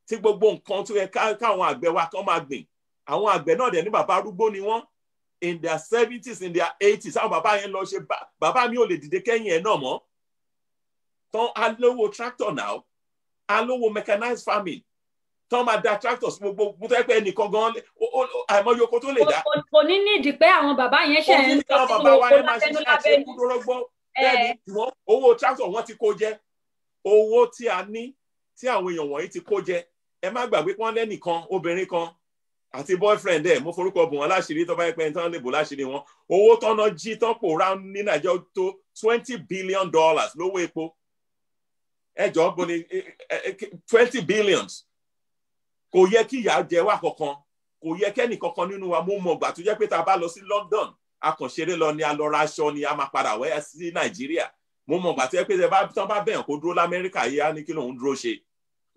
tí gbogbo nǹkan tó yẹ káwọn àgbẹ̀ wa kán máa gbìn, àwọn àgbẹ̀ náà dẹ̀ ní bàbá arúgbó ni wọ́n, in their 70s, in their 80s. Àwọn bàbá yẹn lọ ṣe, bàbá mi ò lè dìde kẹ́yìn ẹ̀ náà mọ́ tán. Alówó tractor now, alówó mechanized farming tán máa da tractor sí gbogbo tó yẹ pé ẹnìkan gan àìmọye oko tó lè dá. Kò ní nídìí pé àwọn bàbá yẹn ṣe ń lọ sínú oko lábẹ́nú lábẹ́nú. Bẹ́ẹ̀ni, wọ́n owó tractor wọ́n ti kó jẹ, owó tí a ní tí àwọn èèyàn wọ̀nyí ti kó jẹ. Ẹ má gbàgbé pọ́n lẹ́nìkan, obìnrin kan àti boyfriend ẹ̀, mo forúkọ bò wọ́n láṣìírí, tó bá yẹ pé ẹni tán lè bò láṣìírí wọn, owó tọ́nà jí tán pòórá ní Nàìjíríà tó $20 billion lówó epo. Ẹ jọ, bó ni 20 billions? Kò yẹ kí ìyà jẹ wá kankan, kò yẹ kẹ́nì kankan nínú wa. Mo mọ̀ gbà tó jẹ́ pé tá a bá lọ sí London, a kàn ṣeré lọ ni, a lọ ra aṣọ ni, a máa padà wẹ́ sí Nàìjíríà. Mo mọ̀ gbà tó jẹ́ pé tán bá bẹ̀yàn kó dúró l'Amẹ́ríkà yìí, á ní kí lòun dúró ṣe,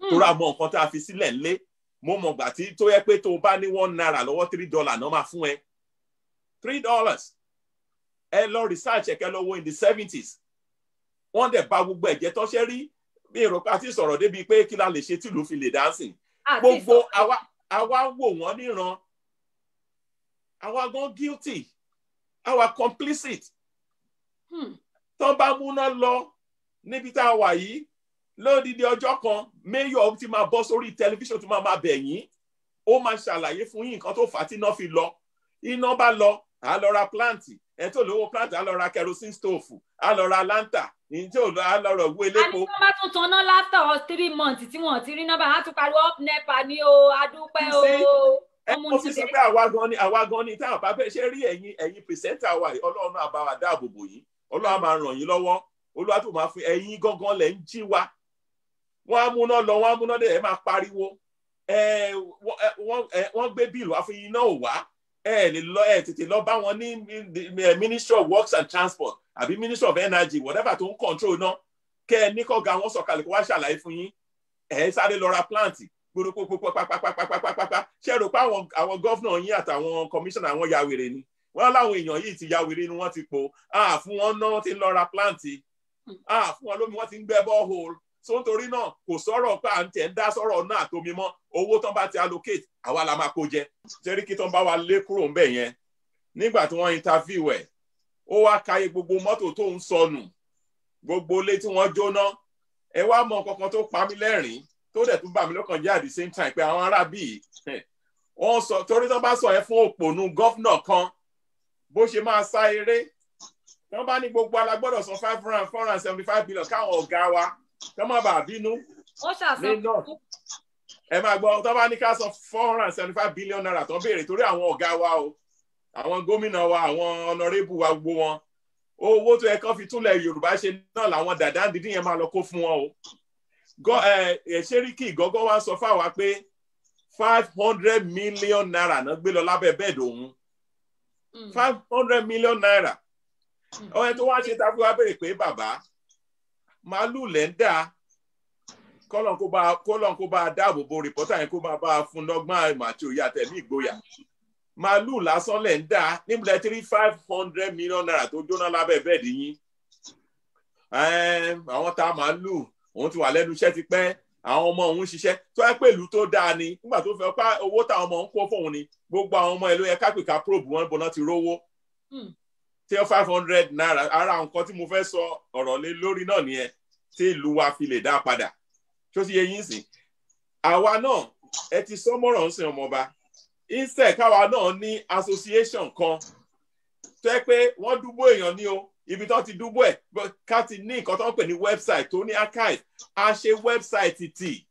tó ra mọ nǹkan tá a fi sílẹ̀ ńlé. Mo mọ̀ gbà tí tó yẹ pé tó o bá ní ₦1 lọ́wọ́, $3 náà máa fún ẹ, $3. Ẹ lọ research ẹ̀kẹ́ lọ wo in the 70s. Wọ́n dẹ̀ bà gbogbo ẹ̀jẹ̀ tó ṣe rí bí èrò àti sọ̀rọ̀ débi pé kí la lè ṣe tìlú fi lè dánsìn. Gbogbo àwa wò wọ́n níran, àwa gan guilty, àwa complicit. Tán bá múná lọ níbi tá a wà yìí lódìdí ọjọ́ kan, mayor ti máa bọ́ sórí tẹlifíṣàn tó máa bẹ̀ yín, ó máa ṣàlàyé fún yín nǹkan tó fà á tí iná fi lọ. Iná bá lọ, á lọ ra plant. Ẹ tó lówó plant, á lọ ra kerosene stove, á lọ ra lanta ní tí ò lọ, á lọ rọ owó elépo. A ní wọ́n bá tún tanná láfter 3 months tí wọ́n ti rí nọ́mbà, á tún pariwo up NEPA ní o, adúpẹ́ o. Ẹ mo fi sọ pé àwa gan ni táwọn bá fẹ́ ṣe rí ẹ̀yin presenter wa yìí, Ọlọ́run náà bá wa dáàbò bò yín, Ọlọ́run á máa ràn yín lọ́wọ́, Olúwa tó máa fún ẹ̀yin gangan lẹ̀ ń jí wa. Wọ́n á múná lọ, wọ́n á múná dé, ẹ máa pariwo. Wọ́n gbé bill wá fún iná ò wá, ẹ lè lọ, ẹ tètè lọ bá wọn ní Ministry of Works and Transport àbí Ministry of Energy, whatever tó ń control náà, kẹ ẹ ní kọ́ga wọn sọ̀kalẹ̀ kó wá ṣàlàyé fún yín. Ẹ sáré lọ ra plant gbòdògbòdò pápápápápápápá. Ṣé rò pé àwọn governor yín àtàwọn commissioner àwọn ya wèrè ni? Wọ́n láwọn èèyàn yìí ti ya wèrè ni wọ́n ti po fún wọn náà, ti ń lọ ra plant fún wọn lómi, wọ́n ti ń gbẹ́ borehole. So nítorí náà, kò sọ̀rọ̀ pé à ń tẹ̀ ń dá sọ̀rọ̀ náà àtomi mọ́. Owó tán bá ti allocate, àwa la máa kó jẹ. Sẹ́ríkì tán bá wa lé kúrò ńbẹ̀ yẹn, nígbà tí wọ́n interview ẹ̀, ó wá káyé gbogbo mọ́tò tó ń sọnù, gbogbo ilé tí wọ́n jóná. Ẹ wá mọ kankan tó pa mí lẹ́rìn-ín, tó dẹ̀ tún bà mí lọ́kàn jẹ́ at the same time, pé àwọn ará bíi wọ́n sọ, torí tán bá sọ ẹ fún òpònú governor kan bó ṣe máa sá eré, tán bá ní gbogbo alágbọ́dọ̀ san five hundred 475 billion káwọn ọ̀gá wa kán má bàa bínú ní north. Ẹ máa gbọ́, tán bá ní ká san ₦475 billion tán béèrè torí àwọn ọ̀gá wa o, àwọn gómìnà wa, àwọn honourable wa, gbogbo wọn, owó tó yẹ kán fi túnlẹ̀ Yorùbá ṣe náà làwọn dàda dídín yẹn máa lọ kó fún wọn o. Ṣẹ́ríkì gọ́gọ́ wá sọ fáwa pé ₦500 million náà gbé lọ lábẹ́ bed òun, ₦500 million. Ọ̀rẹ́ tó wá ṣe tàbí wá béèrè pé bàbá màálù lẹ́ ń dà, kọ́lọ́n kó bá dáàbò bo reporter yẹn, kó máa bá a fún lọ́gbọ́n àìmọ̀ àti òye àtẹ̀mí ìgboyà. Màálù lásán lẹ̀ ń dà níbi three ₦500 million tó jóná lábẹ́ bed yín. Àwọn tá màálù, òun ti wà lẹ́nu iṣẹ́ ti pẹ́, àwọn ọmọ òun ṣiṣẹ́ tó yẹ pé ìlú tó dáa ni. Nígbà tó fẹ́ pa owó táwọn ọmọ ń kó fóun ni, gbogbo àwọn ọmọ ẹ̀ ló yẹ ká pè ká probe wọn bọ́ná ti rówó tí ó ₦500. Ara nǹkan tí mo fẹ́ sọ ọ̀rọ̀ lé lórí náà nìyẹn, tí ìlú wa fi lè dá padà. Tó ti yẹ yín sìn, àwa náà, ẹ ti sọ mọ́rọ̀ ń sìn ọmọọba, instead káwa náà ní association kan tó yẹ pé wọ́n dúbò èèyàn ní o, ibi tó ti dúbò ẹ̀, ká ti ní nǹkan tó ń pè ní website tó ní archive. A ṣe website tì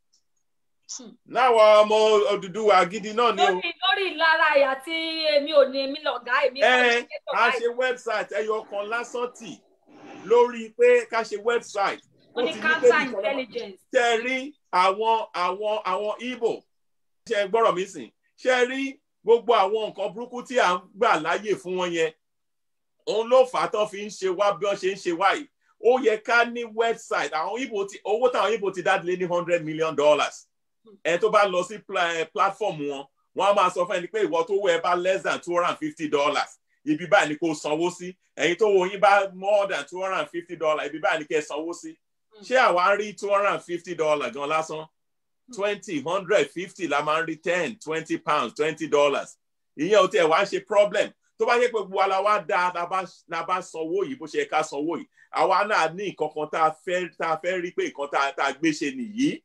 láwọn ọmọ Odùduwà gidi náà ni o. Lórí ìlara àti èmi ò ní, èmi lọ̀gá èmi. Ẹ a ṣe website ẹyọ kan lásán tì lórí pé ká ṣe website. Ó ní counter intelligence. Ṣe rí àwọn Igbo, ṣe gbọ́rọ̀ mi sìn, ṣe rí gbogbo àwọn nǹkan burúkú tí à ń gbà láàyè fún wọn yẹn, òun ló fà á tán fi ń ṣe wá bí wọ́n ṣe ń ṣe wá yìí. Ó yẹ ká ní website. Àwọn Igbo ti owó táwọn Igbo ti dá lé ní $100 million. Ẹ tó bá lọ sí platform wọn, wọn á máa sọ fún ẹni pé ìwọ tó wọ ẹ bá less than $250, ibi báyìí ni kò sanwó sí. Ẹ̀yin tó wo yín bá more than $250, ibi báyìí ni kẹ́ sanwó sí. Ṣé àwa rí $250 gan lásán? 20, 150 la máa ń rí, 10, £20, $20. Ìyẹn ò tiẹ̀ wá ṣe problem. Tó bá yẹ pé gbogbo wa la wá dá la bá sanwó yìí bó ṣe yẹ ká sanwó yìí, àwa náà ní nǹkan kan tá a fẹ́ rí pé nǹkan tá a gbé ṣe nìyí.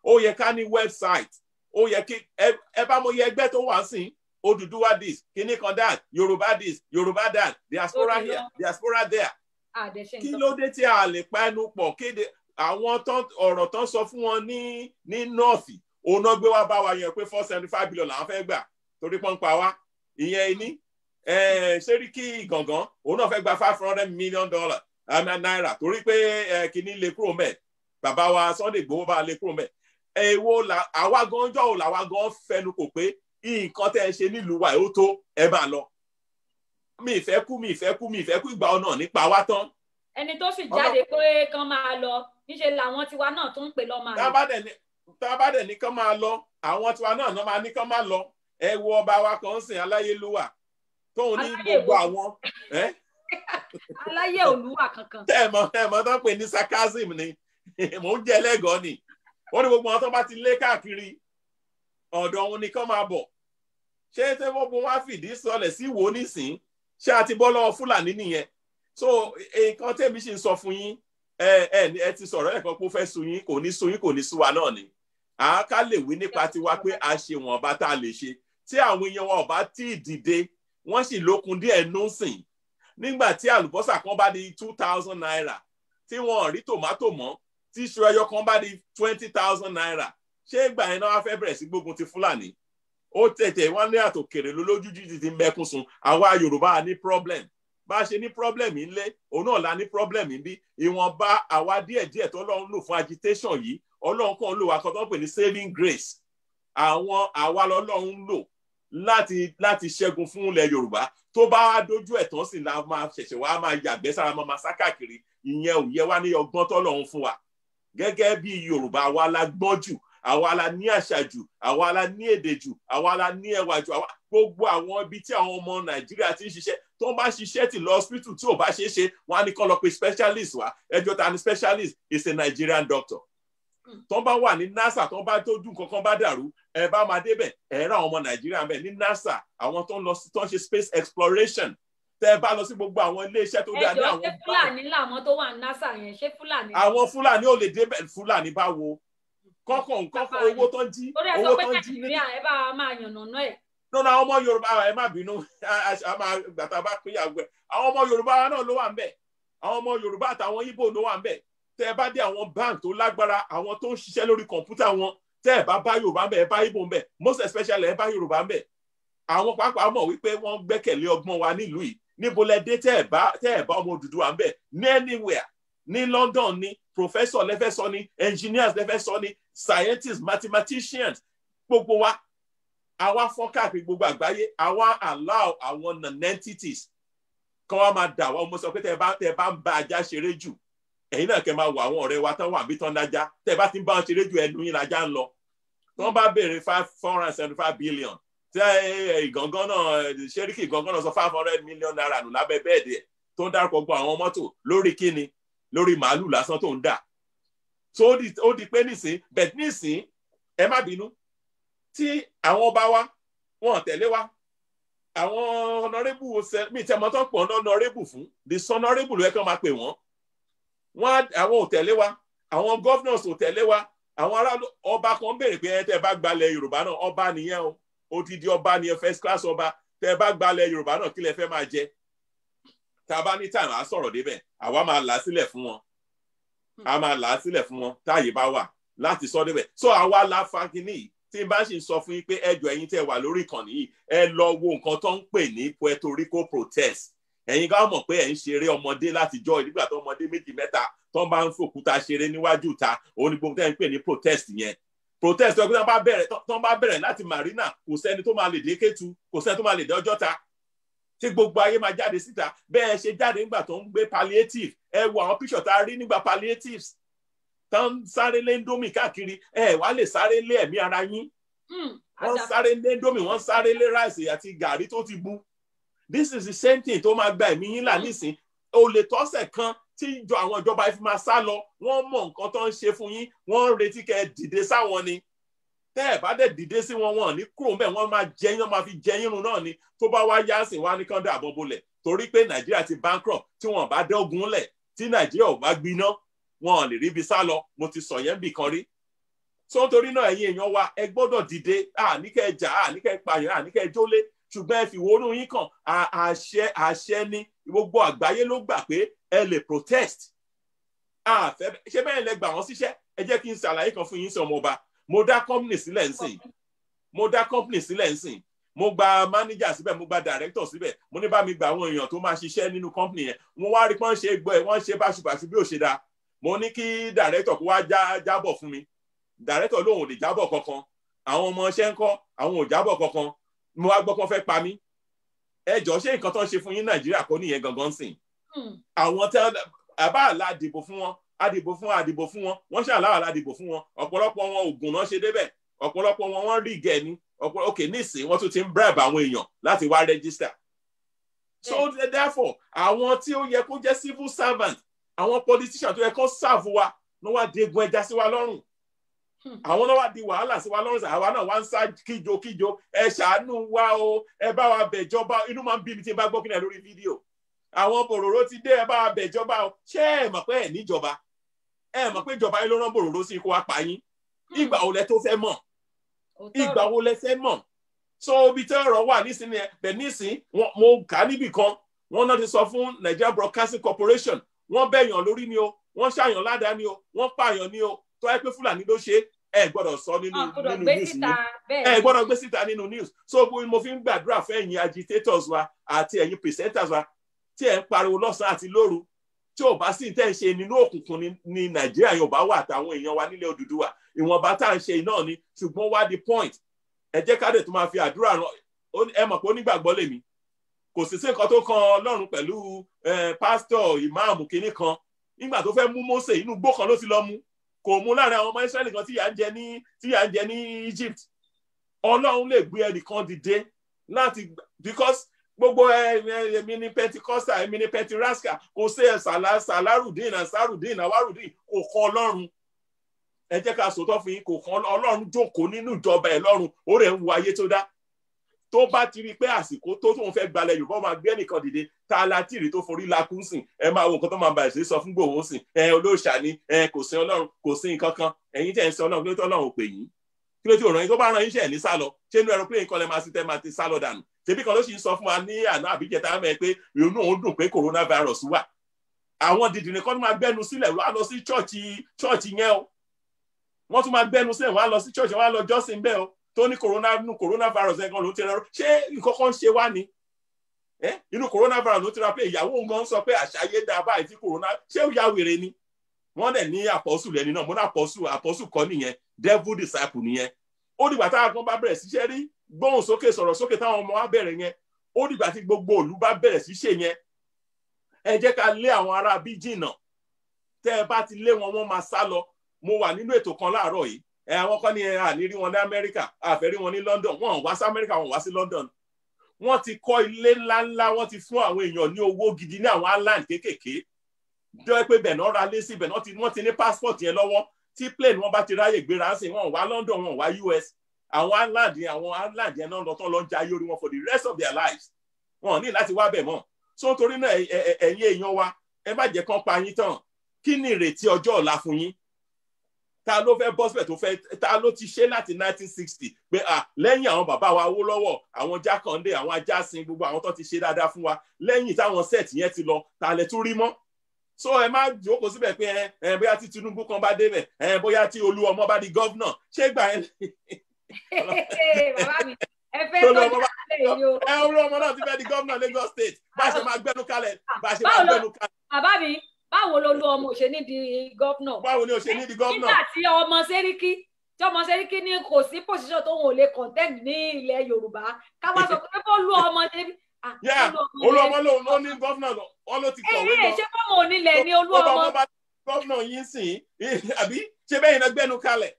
Ó yẹ ká ní website. Ó yẹ kí ẹ bá mọ iye ẹgbẹ́ tó wà sí: Odùduwà this, kíní kan that, Yorùbá this, Yorùbá that, diaspora here, diaspora there. Kí ló dé tí a lè pa ẹnu pọ̀ kéde àwọn tán ọ̀rọ̀ tán sọ fún wọn ní north? Òun náà gbé wá bá wa yẹn pé 475 billion làwọn fẹ́ gbà torí pọ́npá wa. Ìyẹn ní Sẹ́ríkì Gàngán, òun náà fẹ́ gba $500 million naira torí pé kíní lè kúrò mẹ́, bàbá wa Sunday Igboho bá lè kúrò mẹ́. Èwo la àwa gan jọ́ ò làwa gan fẹnu kò pé nǹkan tẹ́ ẹ ṣe nílùú wa ó tó, ẹ máa lọ. Mi ìfẹ́ kú, mi ìfẹ́ kú, mi ìfẹ́ kú. Ìgbà ọ̀nà nípa wa tán. Ẹni tó sì jáde pé kán máa lọ, níṣẹ́ làwọn tiwa náà tó ń pè lọ́ máa lọ. Tá a bá dẹ̀ ní kán máa lọ, àwọn tiwa náà máa ní kán máa lọ. Ẹ wo ọba wa kan sìn, aláyélúwà, tóun ní gbogbo àwọn. Aláyé olúwa kankan. Tẹ́ẹ̀mọ́ tó ń pè ní sarcasm ni mò ń jẹ́ lẹ́gọ̀ọ́ ni. Ó ní gbogbo àwọn tó bá ti lé káàkiri, ọ̀dọ̀ òun ni kán máa bọ̀. Ṣé tí wọ́n bu wá fìdí sọlẹ̀ sí wo nísìn? Ṣé a ti bọ́ lọ́wọ́ Fúlàní nìyẹn? So nǹkan tẹ́mi sì ń sọ fún yín, ẹ ẹ ẹ ti sọ̀rọ̀ ẹ̀kan pé ó fẹ́ sú yín, kò ní sú yín, kò ní sú wa náà ni. Àá lè wí nípa tiwa pé a ṣe wọ̀nba tá a lè ṣe. Tí àwọn èèyàn wa ọba tí ì dìde, wọ́n sì lókun díẹ̀ nú sìn. Nígbà tí àlùbọ́sà kan bá di ₦2,000, tí wọ́n rí tòmátò mọ́, tí iṣu ẹyọ kan bá di ₦20,000, ṣé ìgbà yẹn náà wá fẹ́ bẹ̀rẹ̀ sí gbógun ti Fúlàní? Ó tètè wọ́n ní àtòkèrè lólójú jíjì ti mẹ́kún sun. Àwa Yorùbá ní problem. Bá a ṣe ní problem ńlé, òun náà la ní problem níbí. Ìwọ̀nba àwa díẹ̀díẹ̀ tó Ọlọ́run lò fún agitation yìí, Ọlọ́run kan lò wá kan tó ń pè ní saving grace. Àwọn àwa lọ́lọ́run lò láti ṣẹ́gun fún ilẹ̀ Yorùbá. Tó bá wá dójú ẹ̀ tán sí la máa ṣẹ̀ṣẹ̀ wá máa yàgbẹ́ sára, máa sá káàkiri. Ìyẹn ò yẹ wá ní ọgbọ́n tọ́lọ́run fún wa gẹ́gẹ́ bí Yorùbá. Àwa la gbọ́n jù, àwa la ní àṣà jù, àwa la ní èdè jù, àwa la ní ẹwà jù. Àwa gbogbo àwọn ibi tí àwọn ọmọ Nàìjíríà ti ń ṣiṣẹ́, tó ń bá ṣiṣẹ́ tì lọ hospital, tí ò bá ṣeé ṣe, wọ́n á ní kán lọ pe specialist wá. Ẹjọ́ ta ni specialist? Is a Nigerian doctor. Tó ń bá wà ní NASA, tó ń bá tó dùn kankan bá dàrú, ẹ bá máa débẹ̀, ẹ rá àwọn ọmọ Nàìjíríà ń bẹ̀ ní NASA, àwọn tó ń lọ sí, tó ń ṣe space exploration. Tẹ ẹ bá lọ sí gbogbo àwọn iléeṣẹ́ tó dáa ní ẹjọ́ àwọn ṣé Fúlàní làwọn tó wà ní NASA yẹn? Ṣé Fúlàní? Àwọn Fúlàní ò lè débẹ̀. Fúlàní bá wo kọ́kọ́ kọ́kọ́ owó tó ń jí Torí ẹ sọ owó pé tó ń jí ní Nàìjíríà, ẹ bá wa máa yànnàná ẹ. Nínú àwọn ọmọ Yorùbá, ẹ má bínú, a máa gbàtà bá pínyàwó ẹ. Àwọn ọmọ Yorùbá náà ló wà ń bẹ̀. Àwọn ọmọ Yorùbá àtàwọn Ìgbò ló wà ń bẹ̀. Tẹ ẹ bá dé àwọn bank tó lágbára, àwọn tó ń ṣiṣẹ́ lórí kọ̀ǹpútà wọn, tẹ ẹ bá bá Yorùbá ń bẹ̀, ẹ bá Ìgbò ń bẹ̀, most especially ẹ bá Yorùbá ń bẹ̀. Àwọn pàápàá mọ̀ wípé wọ́n gbẹ́kẹ̀lé ọgbọ́n wa nílùú yìí. Níbo lẹ dé tẹ ẹ bá ọmọ Odùduwà ń bẹ̀? Ní anywhere ní London, ní professor lẹ́fẹ́ sọ, ní engineers lẹ́fẹ́ sọ, ní scientists, mathematicians, gbogbo wa àwa fọ́n káàkiri gbogbo àgbáyé. Àwa allow àwọn non-entities kọ́ wa máa dà wá. Mo sọ pé tẹ bá ń bá ajá ṣeré jù, ẹ̀yin náà kẹ́ máa wọ àwọn ọ̀rẹ́ wa tán wà bí tán dájá. Tẹ bá ti ń bá wọn ṣeré jù, ẹnu yín lajá ń lọ. Tí wọ́n bá béèrè 475 billion, tí Ìgàngán náà, Ṣẹ́ríkì Ìgàngán náà sọ ₦500 million nù lábẹ́ bẹ́ẹ̀dì ẹ̀, tó ń dárúkọ gbọ́ àwọn mọ́tò lórí kíni, lórí màálù lásán tó ń dà. So ó di pé nísìn bẹ́ẹ̀ nísìn, ẹ má bínú, tí àwọn ọba wa wọn tẹ̀lé wa, àwọn honourable mi tẹ́ mọ́ tán pọ̀ honourable fún the honourable ló yẹ kí wọ́n máa pè wọ́n. Wọ́n àwọn ò tẹ̀lé wa, àwọn governors ò tẹ̀lé wa, àwọn aráàlú. Ọba kan béèrè pé ẹ tẹ́ bá gbalẹ̀ Yorùbá náà, ọba nìyẹn o, odidi ọba nìyẹn, first class ọba, tẹ́ bá gbalẹ̀ Yorùbá náà, kí lẹ fẹ́ máa jẹ? Tá a bá ní time, à sọ̀rọ̀ débẹ̀. Àwa máa là á sílẹ̀ fún wọn, a máa là á sílẹ̀ fún wọn táàyè bá wà láti sọ débẹ̀. So àwa la fa kínní yìí. Tí n bá sì ń sọ fún yín pé ẹjọ́, ẹ̀yin tẹ́ wà lórí ìkànnì yìí, ẹ lọ wo nǹkan tó ń pè ní Puerto Rico protest. Ẹ̀yin ká mọ̀ pé ẹ̀ ń ṣeré ọmọdé látijọ́. Nígbà tó ọmọdé méjì mẹ́ta tó ń bá ń fòkúta ṣeré níwájú ta, òun ni gbogbo tẹ́ ń pè ní protest yẹn. Protest tó bá bẹ̀rẹ̀, tó bá bẹ̀rẹ̀ láti Marina, kò sẹ́ni tó máa lè dé Kétu, kò sẹ́ni tó máa lè dé Ọjọ́ta, tí gbogbo ayé máa jáde síta. Bẹ́ẹ̀ ṣe jáde nígbà tó ń gbé palliative. Ẹ wo àwọn píṣọ̀ tá a rí nígbà palliatives tó ń sáré lé Indomie káàkiri. Ẹ wá lè sáré lé ẹ̀mí ara yín. Wọ́n sáré lé Indomie, wọ́n sáré lé rice àti gàrí tó ti bu. This is the same thing tó máa gba ẹ̀mí yín là nísìn. O lè tọ́sẹ̀ kan. Tí àwọn ìjọba fi máa sá lọ, wọ́n mọ̀ nǹkan tó ń ṣe fún yín, wọ́n ń retí kẹ́ ẹ dìde sáwọn ni. Tẹ́ ẹ bá dẹ̀ dìde sí wọn, wọn ní kúrò ńbẹ̀, wọ́n máa jẹ yín, wọ́n máa fi jẹ yín run náà ni. Tó bá wá yá sí wa ní kán dàbọ̀ bolẹ̀, torí pé Nàìjíríà ti bankrupt. Tí wọ́n bá dọ́gun lẹ̀, tí Nàìjíríà ò bá gbiná, wọn ò lè ríbi sá lọ. Mo ti sọ yẹn bì kan rí. So nítorí náà, ẹ̀yin èèyàn wa, ẹ gbọ́dọ̀ dìde. Àní kẹ́ ẹ jà, àní kẹ́ ẹ pààyàn, àní kẹ́ ẹ jólé, ṣùgbọ́n ẹ fi wónú yín kàn. Àṣẹ àṣẹ ni gbogbo àgbáyé ló gbà pé ẹ lè protest. Àfẹ́ ṣé bẹ́ẹ̀ lẹ gbà wọ́n síṣẹ́. Ẹ jẹ́ kí n ṣàlàyé kan fún yín sí, ọmọọba. Mo dá company sílẹ̀ ńsìn, mo dá company sílẹ̀ ńsìn, mo gba manager síbẹ̀, mo gba director síbẹ̀, mo ní bá mi gba àwọn èèyàn tó máa ṣiṣẹ́ nínú company yẹn. Mo wá rí pọ́n ṣe gbọ́ ẹ, wọ́n ṣe báṣubàṣu bí ò ṣe dáa. Mo ní kí director kó wá jábọ̀ fún mi. Director lóun ò lè jábọ̀ kankan. Àwọn ọmọ iṣẹ́ ń kọ́, àwọn ò jábọ̀ kankan. Mo wá gbọ́ pọ́n fẹ́ pa mí. Ẹ jọ, ṣé nǹkan tó ń ṣe fún yín Nàìjíríà kọ́ nìyẹn gangan sìn? Àwọn tẹ àbá àlá dìbò fún wọn, àdìbò fún àdìbò fún wọn, wọ́n ṣàlàyé àdìbò fún wọn. Ọ̀pọ̀lọpọ̀ wọn ògùn náà ṣe débẹ̀, ọ̀pọ̀lọpọ̀ wọn wọ́n rí gẹ̀ ni. Ok, nísìnyí wọ́n tún ti ń bribe àwọn èèyàn láti wá register. So therefore, àwọn tí ó yẹ kó jẹ́ civil servant, àwọn politician tó yẹ kó serve wa ló wá degun ẹja sí wa lọ́rùn. Àwọn náà wá di wàhálà sí wa lọ́rùn. Àwa náà wá ń sá kíjo kíjo, ẹ ṣàánú wa o, ẹ bá wa bẹ̀jọba. Inú máa ń bí mi tí n bá gbọ́ kí ni lórí fídíò, àwọn bòròró ti dé, ẹ bá wa bẹ̀jọba o. Ṣé ẹ mọ̀ pé ẹ níjọba? Ẹ mọ̀ pé ìjọba yín ló rán bòròró sí kó wá pa yín? Ìgbà wo lẹ tó fẹ́ mọ̀? Ìgbà wo lẹ fẹ́ mọ̀? So ibi tí ọ̀rọ̀ wà nísìnyí ẹ bẹ̀ nísìnyí, mo kà á níbì kan, wọ́n náà ti sọ fún Nigeria Broadcasting Corporation, wọ́n bẹ̀yàn lórí ni o, wọ́n ṣàyàn ládàá ni o, wọ́n pààyàn ni o, tó ẹ pé Fúlàní ló ṣe, ẹ gbọ́dọ̀ sọ nínú news ni, ẹ gbọ́dọ̀ gbé síta nínú news. So mo fi ń gbàdúrà fún ẹ̀yin agitators wa àti ẹ̀yin presenters wa tí ẹ ń pariwo lọ́sàn-án àti lóru. Tí ò bá sì tẹ́ ń ṣe nínú òkùnkùn ní Nàìjíríà yóò bá wà, àtàwọn èèyàn wa nílẹ̀ Odùduwà, ìwọ̀nba tá à ń ṣe náà ni. Ṣùgbọ́n wá di point, ẹ jẹ́ ká dẹ̀ tó máa fi àdúrà ràn. Ẹ mọ̀ pé onígbàgbọ́ lèmi, kò sì sí nǹkan tó kan Ọlọ́run pẹ̀lú pásítọ̀, ìmáàmù kínní kan. Nígbà tó fẹ́ mú Mósè, inú igbó kan ló ti lọ mú, kò mú láàrin àwọn ọmọ Ísírẹ́lì kan tí yà ń jẹ ní Egypt. Ọlọ́run lè gbé ẹnìkan dìde láti, because gbogbo èmi ní Pentecostal, èmi ní Pentirasca, kò sí ẹ Sàlárùdín, Ansarudin, Awarudin, kò kan Ọlọ́run. Ẹ jẹ́ ká sòótọ́ fún yín, kò kan Ọlọ́run. Jókòó nínú ìjọba ẹ̀ lọ́run, ó rẹ̀ ń wo ayé tó dá. Tó bá ti rí i pé àsìkò tó tóun fẹ́ gbalẹ̀ Yorùbá, máa gbé ẹnìkan dìde. Tá a la tìrì tó forí lakú sìn. Ẹ máa wo nǹkan tó máa bàjẹ́ sí sọ fún Gbòho sìn. Ẹ olóòṣà ni ẹ, kò sí Ọlọ́run, kò sí nǹkan kan. Ẹ̀yin tẹ̀ ń sọ Ọlọ́run, kí ló tó Ọlọ́run ò pè yín? Kí ló tí ò ràn yín? Tó bá ràn yín ṣẹ̀ ní sálọ, ṣé inú aeroplane kan lẹ máa sí tẹ́ máa ti sálọ dànù? Ṣebí kan ló sì ń sọ fún wa ní àná àbíjẹta mẹ́ pé inú òun dùn pé coronavirus wà. Àwọn dìdìrín kan tó máa gbẹnu sílẹ̀ wá lọ sí chọ́ọ̀chì yẹn o, wọ́n tún máa gbẹnu sílẹ̀ wá lọ sí chọ́ọ̀chì, wá lọ jọ́sìn bẹ́ẹ̀ o, tó ní coronavirus ẹ̀ gan ló ti rẹ. Ṣé nǹkan kan ṣe wá ni inú coronavirus ló ti ra pé ìyàwó òun gan sọ pé àṣàyé dá báyìí tí corona? Ṣé ó ya wèrè ni? Wọ́n dẹ̀ ní àpọ́sù lẹ́ni náà. Mo ní àpọ́sù, àpọ́sù kọ́ nìyẹn, devil disciple nìyẹn. Ó dìgbà táwọn kan bá bẹ̀rẹ̀ síṣẹ́ rí gbóhùn sókè, sọ̀rọ̀ sókè, táwọn ọmọ wa bẹ̀rẹ̀ yẹn, ó dìgbà tí gbogbo òlú bá bẹ̀rẹ̀ sí ṣe yẹn. Ẹ jẹ́ ká lé àwọn ará bí jìnnà. Tẹ́ ẹ bá ti lé wọn, wọ́n máa sá lọ. Mo wà nínú ètò kan láàárọ̀ yìí, ẹ àwọn kan ní ẹ àní rí wọn ní Amẹ́ríkà, àfẹ́ rí wọn ní London. Wọ́n wá sí Amẹ́ríkà, wọ́n wá sí London. Wọ́n ti kọ́ ilé ńláńlá, wọ́n ti fún àwọn èèyàn ní owó gidi ní àwọn island kéékèèké jọ pé bẹ̀ náà ra lé sí ibẹ̀ náà. Wọ́n ti ní passport yẹn lọ́wọ́. Tí plane wọn bá ti ráyè gbéra sí, wọn wá London, wọn wá US, àwọn island yẹn, àwọn island yẹn náà lọ tán, lọ ń jayé orí wọn for the rest of their lives. Wọn ò ní láti wá bẹ̀ mọ́. So torí náà, ẹ̀yin èèyàn wa, ẹ má jẹ́ kán pa yín tán. Kí ni ìrètí ọjọ́ ọ̀la fún yín? Ta ló fẹ́ bọ́ síbẹ̀ tó fẹ́? Ta ló ti ṣe láti 1960 pé à lẹ́yìn àwọn bàbá wa Awólọ́wọ̀, àwọn Jákàndé, àwọn Ajásin, gbogbo àwọn tó ti ṣe dáadáa fún wa, lẹ́yìn táwọn set yẹn ti lọ, ta lẹ tún rí mọ́? So ẹ má jókòó síbẹ̀ pé ẹ bóyá tí Tinubu kan bá débẹ̀, ẹ bóyá tí Olúọmọ bá di gọ́vnà, ṣé gbà ẹ. Bàbá mi, ẹ fẹ́ tọ́jú alẹ́ yìí o. Ẹ Olúọmọ náà ti fẹ́ di gọ́vnà Lagos State. Bá a ṣe máa gbẹ́nu kalẹ̀, bá a ṣe máa gbẹ́nu kalẹ̀. Bàbá mi, báwo ló lu ọmọ òṣè ní di gọ́vnà? Báwo ni òṣè ní di gọ́vnà? Nígbà tí ọmọ Sẹ́ríkì, tí ọmọ Sẹ́ríkì ní kò sí pòṣíṣàn tóun ò lè contend ní ilẹ̀ Yorùbá, ká wá sọ pé kó lu ọmọ Sẹ́ríkì. Olúọmọ lòun ló ní gọ́vnà, wọn ló ti kọ̀wé lọ. Ṣé fọmọ onílẹ̀ ni Olúọmọ? Gọ́vnà yín sìn àbí ṣé bẹ́ẹ̀ yẹn gbẹ́nu kalẹ̀.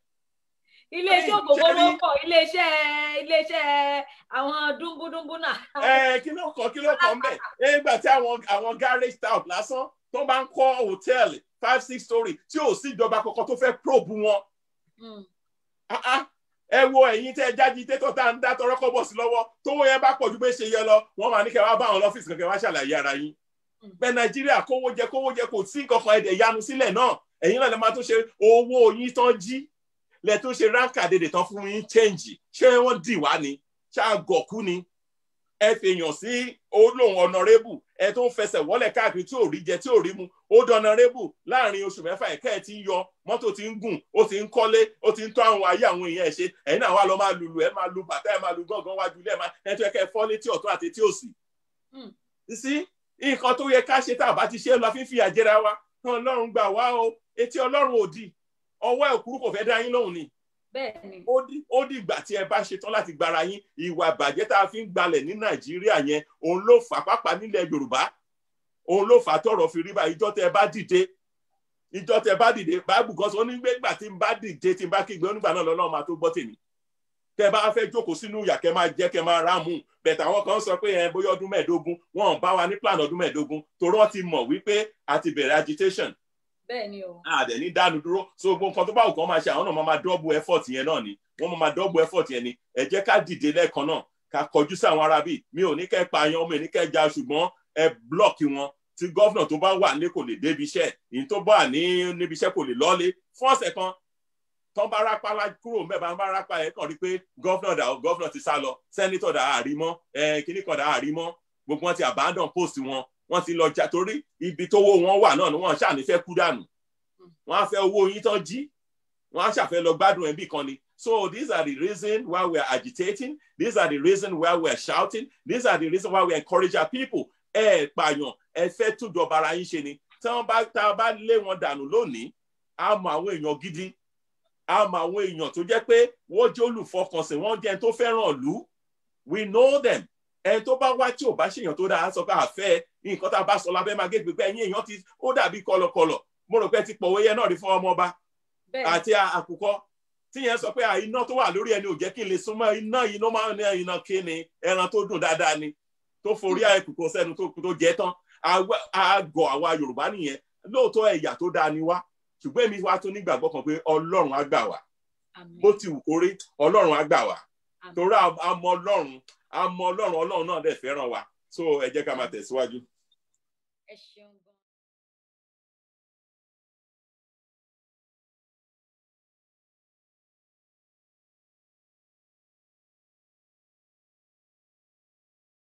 Iléeṣẹ́ ògógó ló kọ, iléeṣẹ́ àwọn dúnbúdúnbú náà. Kí ló kọ, kí ló kọ ń bẹ̀? Nígbà tí àwọn garage tout lásán Tó bá ń kọ́ hòtẹ́ẹ̀lì 5-6 story tí ò sí ìjọba kankan tó fẹ́ probe wọn. Ẹ wo ẹ̀yin tẹ́ ẹ jáde tẹ́tọ̀ tá à ń dá tọrọ kọ́bọ̀ sí lọ́wọ́, tówó yẹn bá pọ̀ ju bẹ́ẹ̀ ṣe yẹ lọ, wọ́n máa ní kẹ́ wá bá àwọn lọ́fíìsì kankan wá ṣàlàyé ara yín. Bẹ́ẹ̀ Nàìjíríà kówó jẹ kò sí nǹkan kan, ẹ̀dẹ̀ yanu sílẹ̀ náà. Ẹ̀yin náà lè máa tún ṣe owó yín tán jí, lẹ tún ṣe ránkà dédè tán fún yín change. Ṣé wọ́n dì wá ni? Ṣáàgọ̀kú ni? Ẹ fèèyàn sí olóhùn ọ̀nàrẹ́bù, ẹ tó ń fẹsẹ̀ wọ́lẹ̀ káàkiri tí ò rí jẹ tí ò rí mu, ó dọ̀nàrẹ́bù láàrin oṣù 6, ẹ̀kẹ́ ẹ ti ń yọ mọ́tò ti ń gùn, ó ti ń kọ́lé, ó ti ń tọ́ àwọn ayé àwọn èèyàn ẹ̀ ṣe. Ẹ̀yin náà wà lọ máa lùlù, ẹ máa lu bàtà, ẹ máa lu gángan wájú ilé, ẹ máa ẹ tó yẹ kẹ́ ẹ fọ́ létí ọ̀tún àti etí òsì. Sí nǹkan tó yẹ ká ṣe tá a bá ti ṣe é lọ fífi àjẹrà wa. Ọlọ́run gbà wá o, etí Ọlọ́run ò di, ọwọ́ ẹ̀kúrú kò fẹ́ dá yín lóhùn ni. Ó dìgbà tí ẹ bá ṣetán láti gbára yín. Ìwà ìbàjẹ́ tá a fi ń gbalẹ̀ ní Nàìjíríà yẹn, òun ló fà pápá nílẹ̀ Yorùbá, òun ló fà tọ̀rọ̀ fi rí báyìí. Ìjọ́ tẹ bá dìde, Báìbù kan sọ nígbà tí n bá dìde, tí n bá kígbe, onígbà náà lọ́lọ́run máa tó gbọ́ tèmi. Tẹ bá fẹ́ jókòó sínú ìyà, kẹ máa jẹ, kẹ máa rámù. Bẹ̀tẹ̀ àwọn kan sọ pé ẹ bóyá ọdún 15, wọn bá wa ní plan ọdún 15, torí wọ́n ti mọ̀ wípé a ti bẹ̀rẹ̀ agitation. Bẹ́ẹ̀ni o. A dẹ̀ ní dánu dúró. So gbogbo nǹkan tó bá wù kán máa ṣe, àwọn náà máa double effort yẹn náà ni. Wọ́n máa double effort yẹn ni. Ẹ jẹ́ ká dìde lẹ́ẹ̀kan náà, ká kọjú sí àwọn arábì. Mi ò ní kẹ́ pààyàn, mi ò ní kẹ́ ja, ṣùgbọ́n ẹ block wọn. Tí gọ́vnà tó bá wà ní kò lè débi iṣẹ́, ìyẹn tó bá ní níbi iṣẹ́ kò lè lọ́lé fún ọ̀sẹ̀ kan. Tán bá rápá kúrò mẹ́ba, bá rápá ẹ̀ kàn rí pé gọ́vnà dà, gọ́vnà ti sá lọ, sẹ́nitọ̀ dà àrímọ́, kíní kan dà àrímọ́, gbogbo wọn ti abandon post wọn, wọ́n ti lọ jà torí ibi tówó wọn wà náà ni wọ́n ṣáà ní fẹ́ kú dànù. Wọ́n á fẹ́ owó yín tán jí, wọ́n á ṣàfẹ́ lọ gbádùn ẹbí kan ni. So these are the reasons why we are agitating, these are the reasons why we are shouting, these are the reasons why we encourage our people. Ẹ pààyàn, ẹ fẹ́ tújọba ara yín ṣe ni. Tí wọ́n bá tá a bá lé wọn dànù lónìí, á mọ àwọn èèyàn gidi, á mọ àwọn èèyàn tó jẹ́ pé wọ́n jẹ́ olùfọkànsìn, wọ́n jẹ́ ẹni tó fẹ́ràn ìlú. We know them. Ẹni tó bá wá tí ò bá ṣèyàn tó dáa sọ pé àfẹ́ nǹkan tá a bá sọ lábẹ́ máa gé gbégbé. Ẹ̀yin èèyàn ti ó dàbí kọlọkọlọ. Mo rò pé ti pọ̀wé yẹn náà rí fún ọmọ ọba àti àkùkọ tí yẹn sọ pé iná tó wà lórí ẹni ò jẹ́ kí n lè súnmọ́ iná yìí, ló máa ń ní iná kí ni ẹran tó dùn dáadáa ni tó forí àkùkọ sẹ́nu tó jẹ tán. Àgọ̀ àwa Yorùbá nìyẹn. Lóòótọ́ ẹ̀yà tó dáa ni wá, ṣùgbọ́n èmi wá tún nígbàgbọ́ kan pé Ọlọ́run á gbà wá. Bó ti wù kó rí, Ọlọ́run á gbà wá, torí a mọ Ọlọ́run, a mọ Ọlọ́run, Ọlọ́run náà dẹ̀ fẹ́ràn wa. So ẹ jẹ́ ká máa tẹ̀síwájú. Ẹ ṣeun.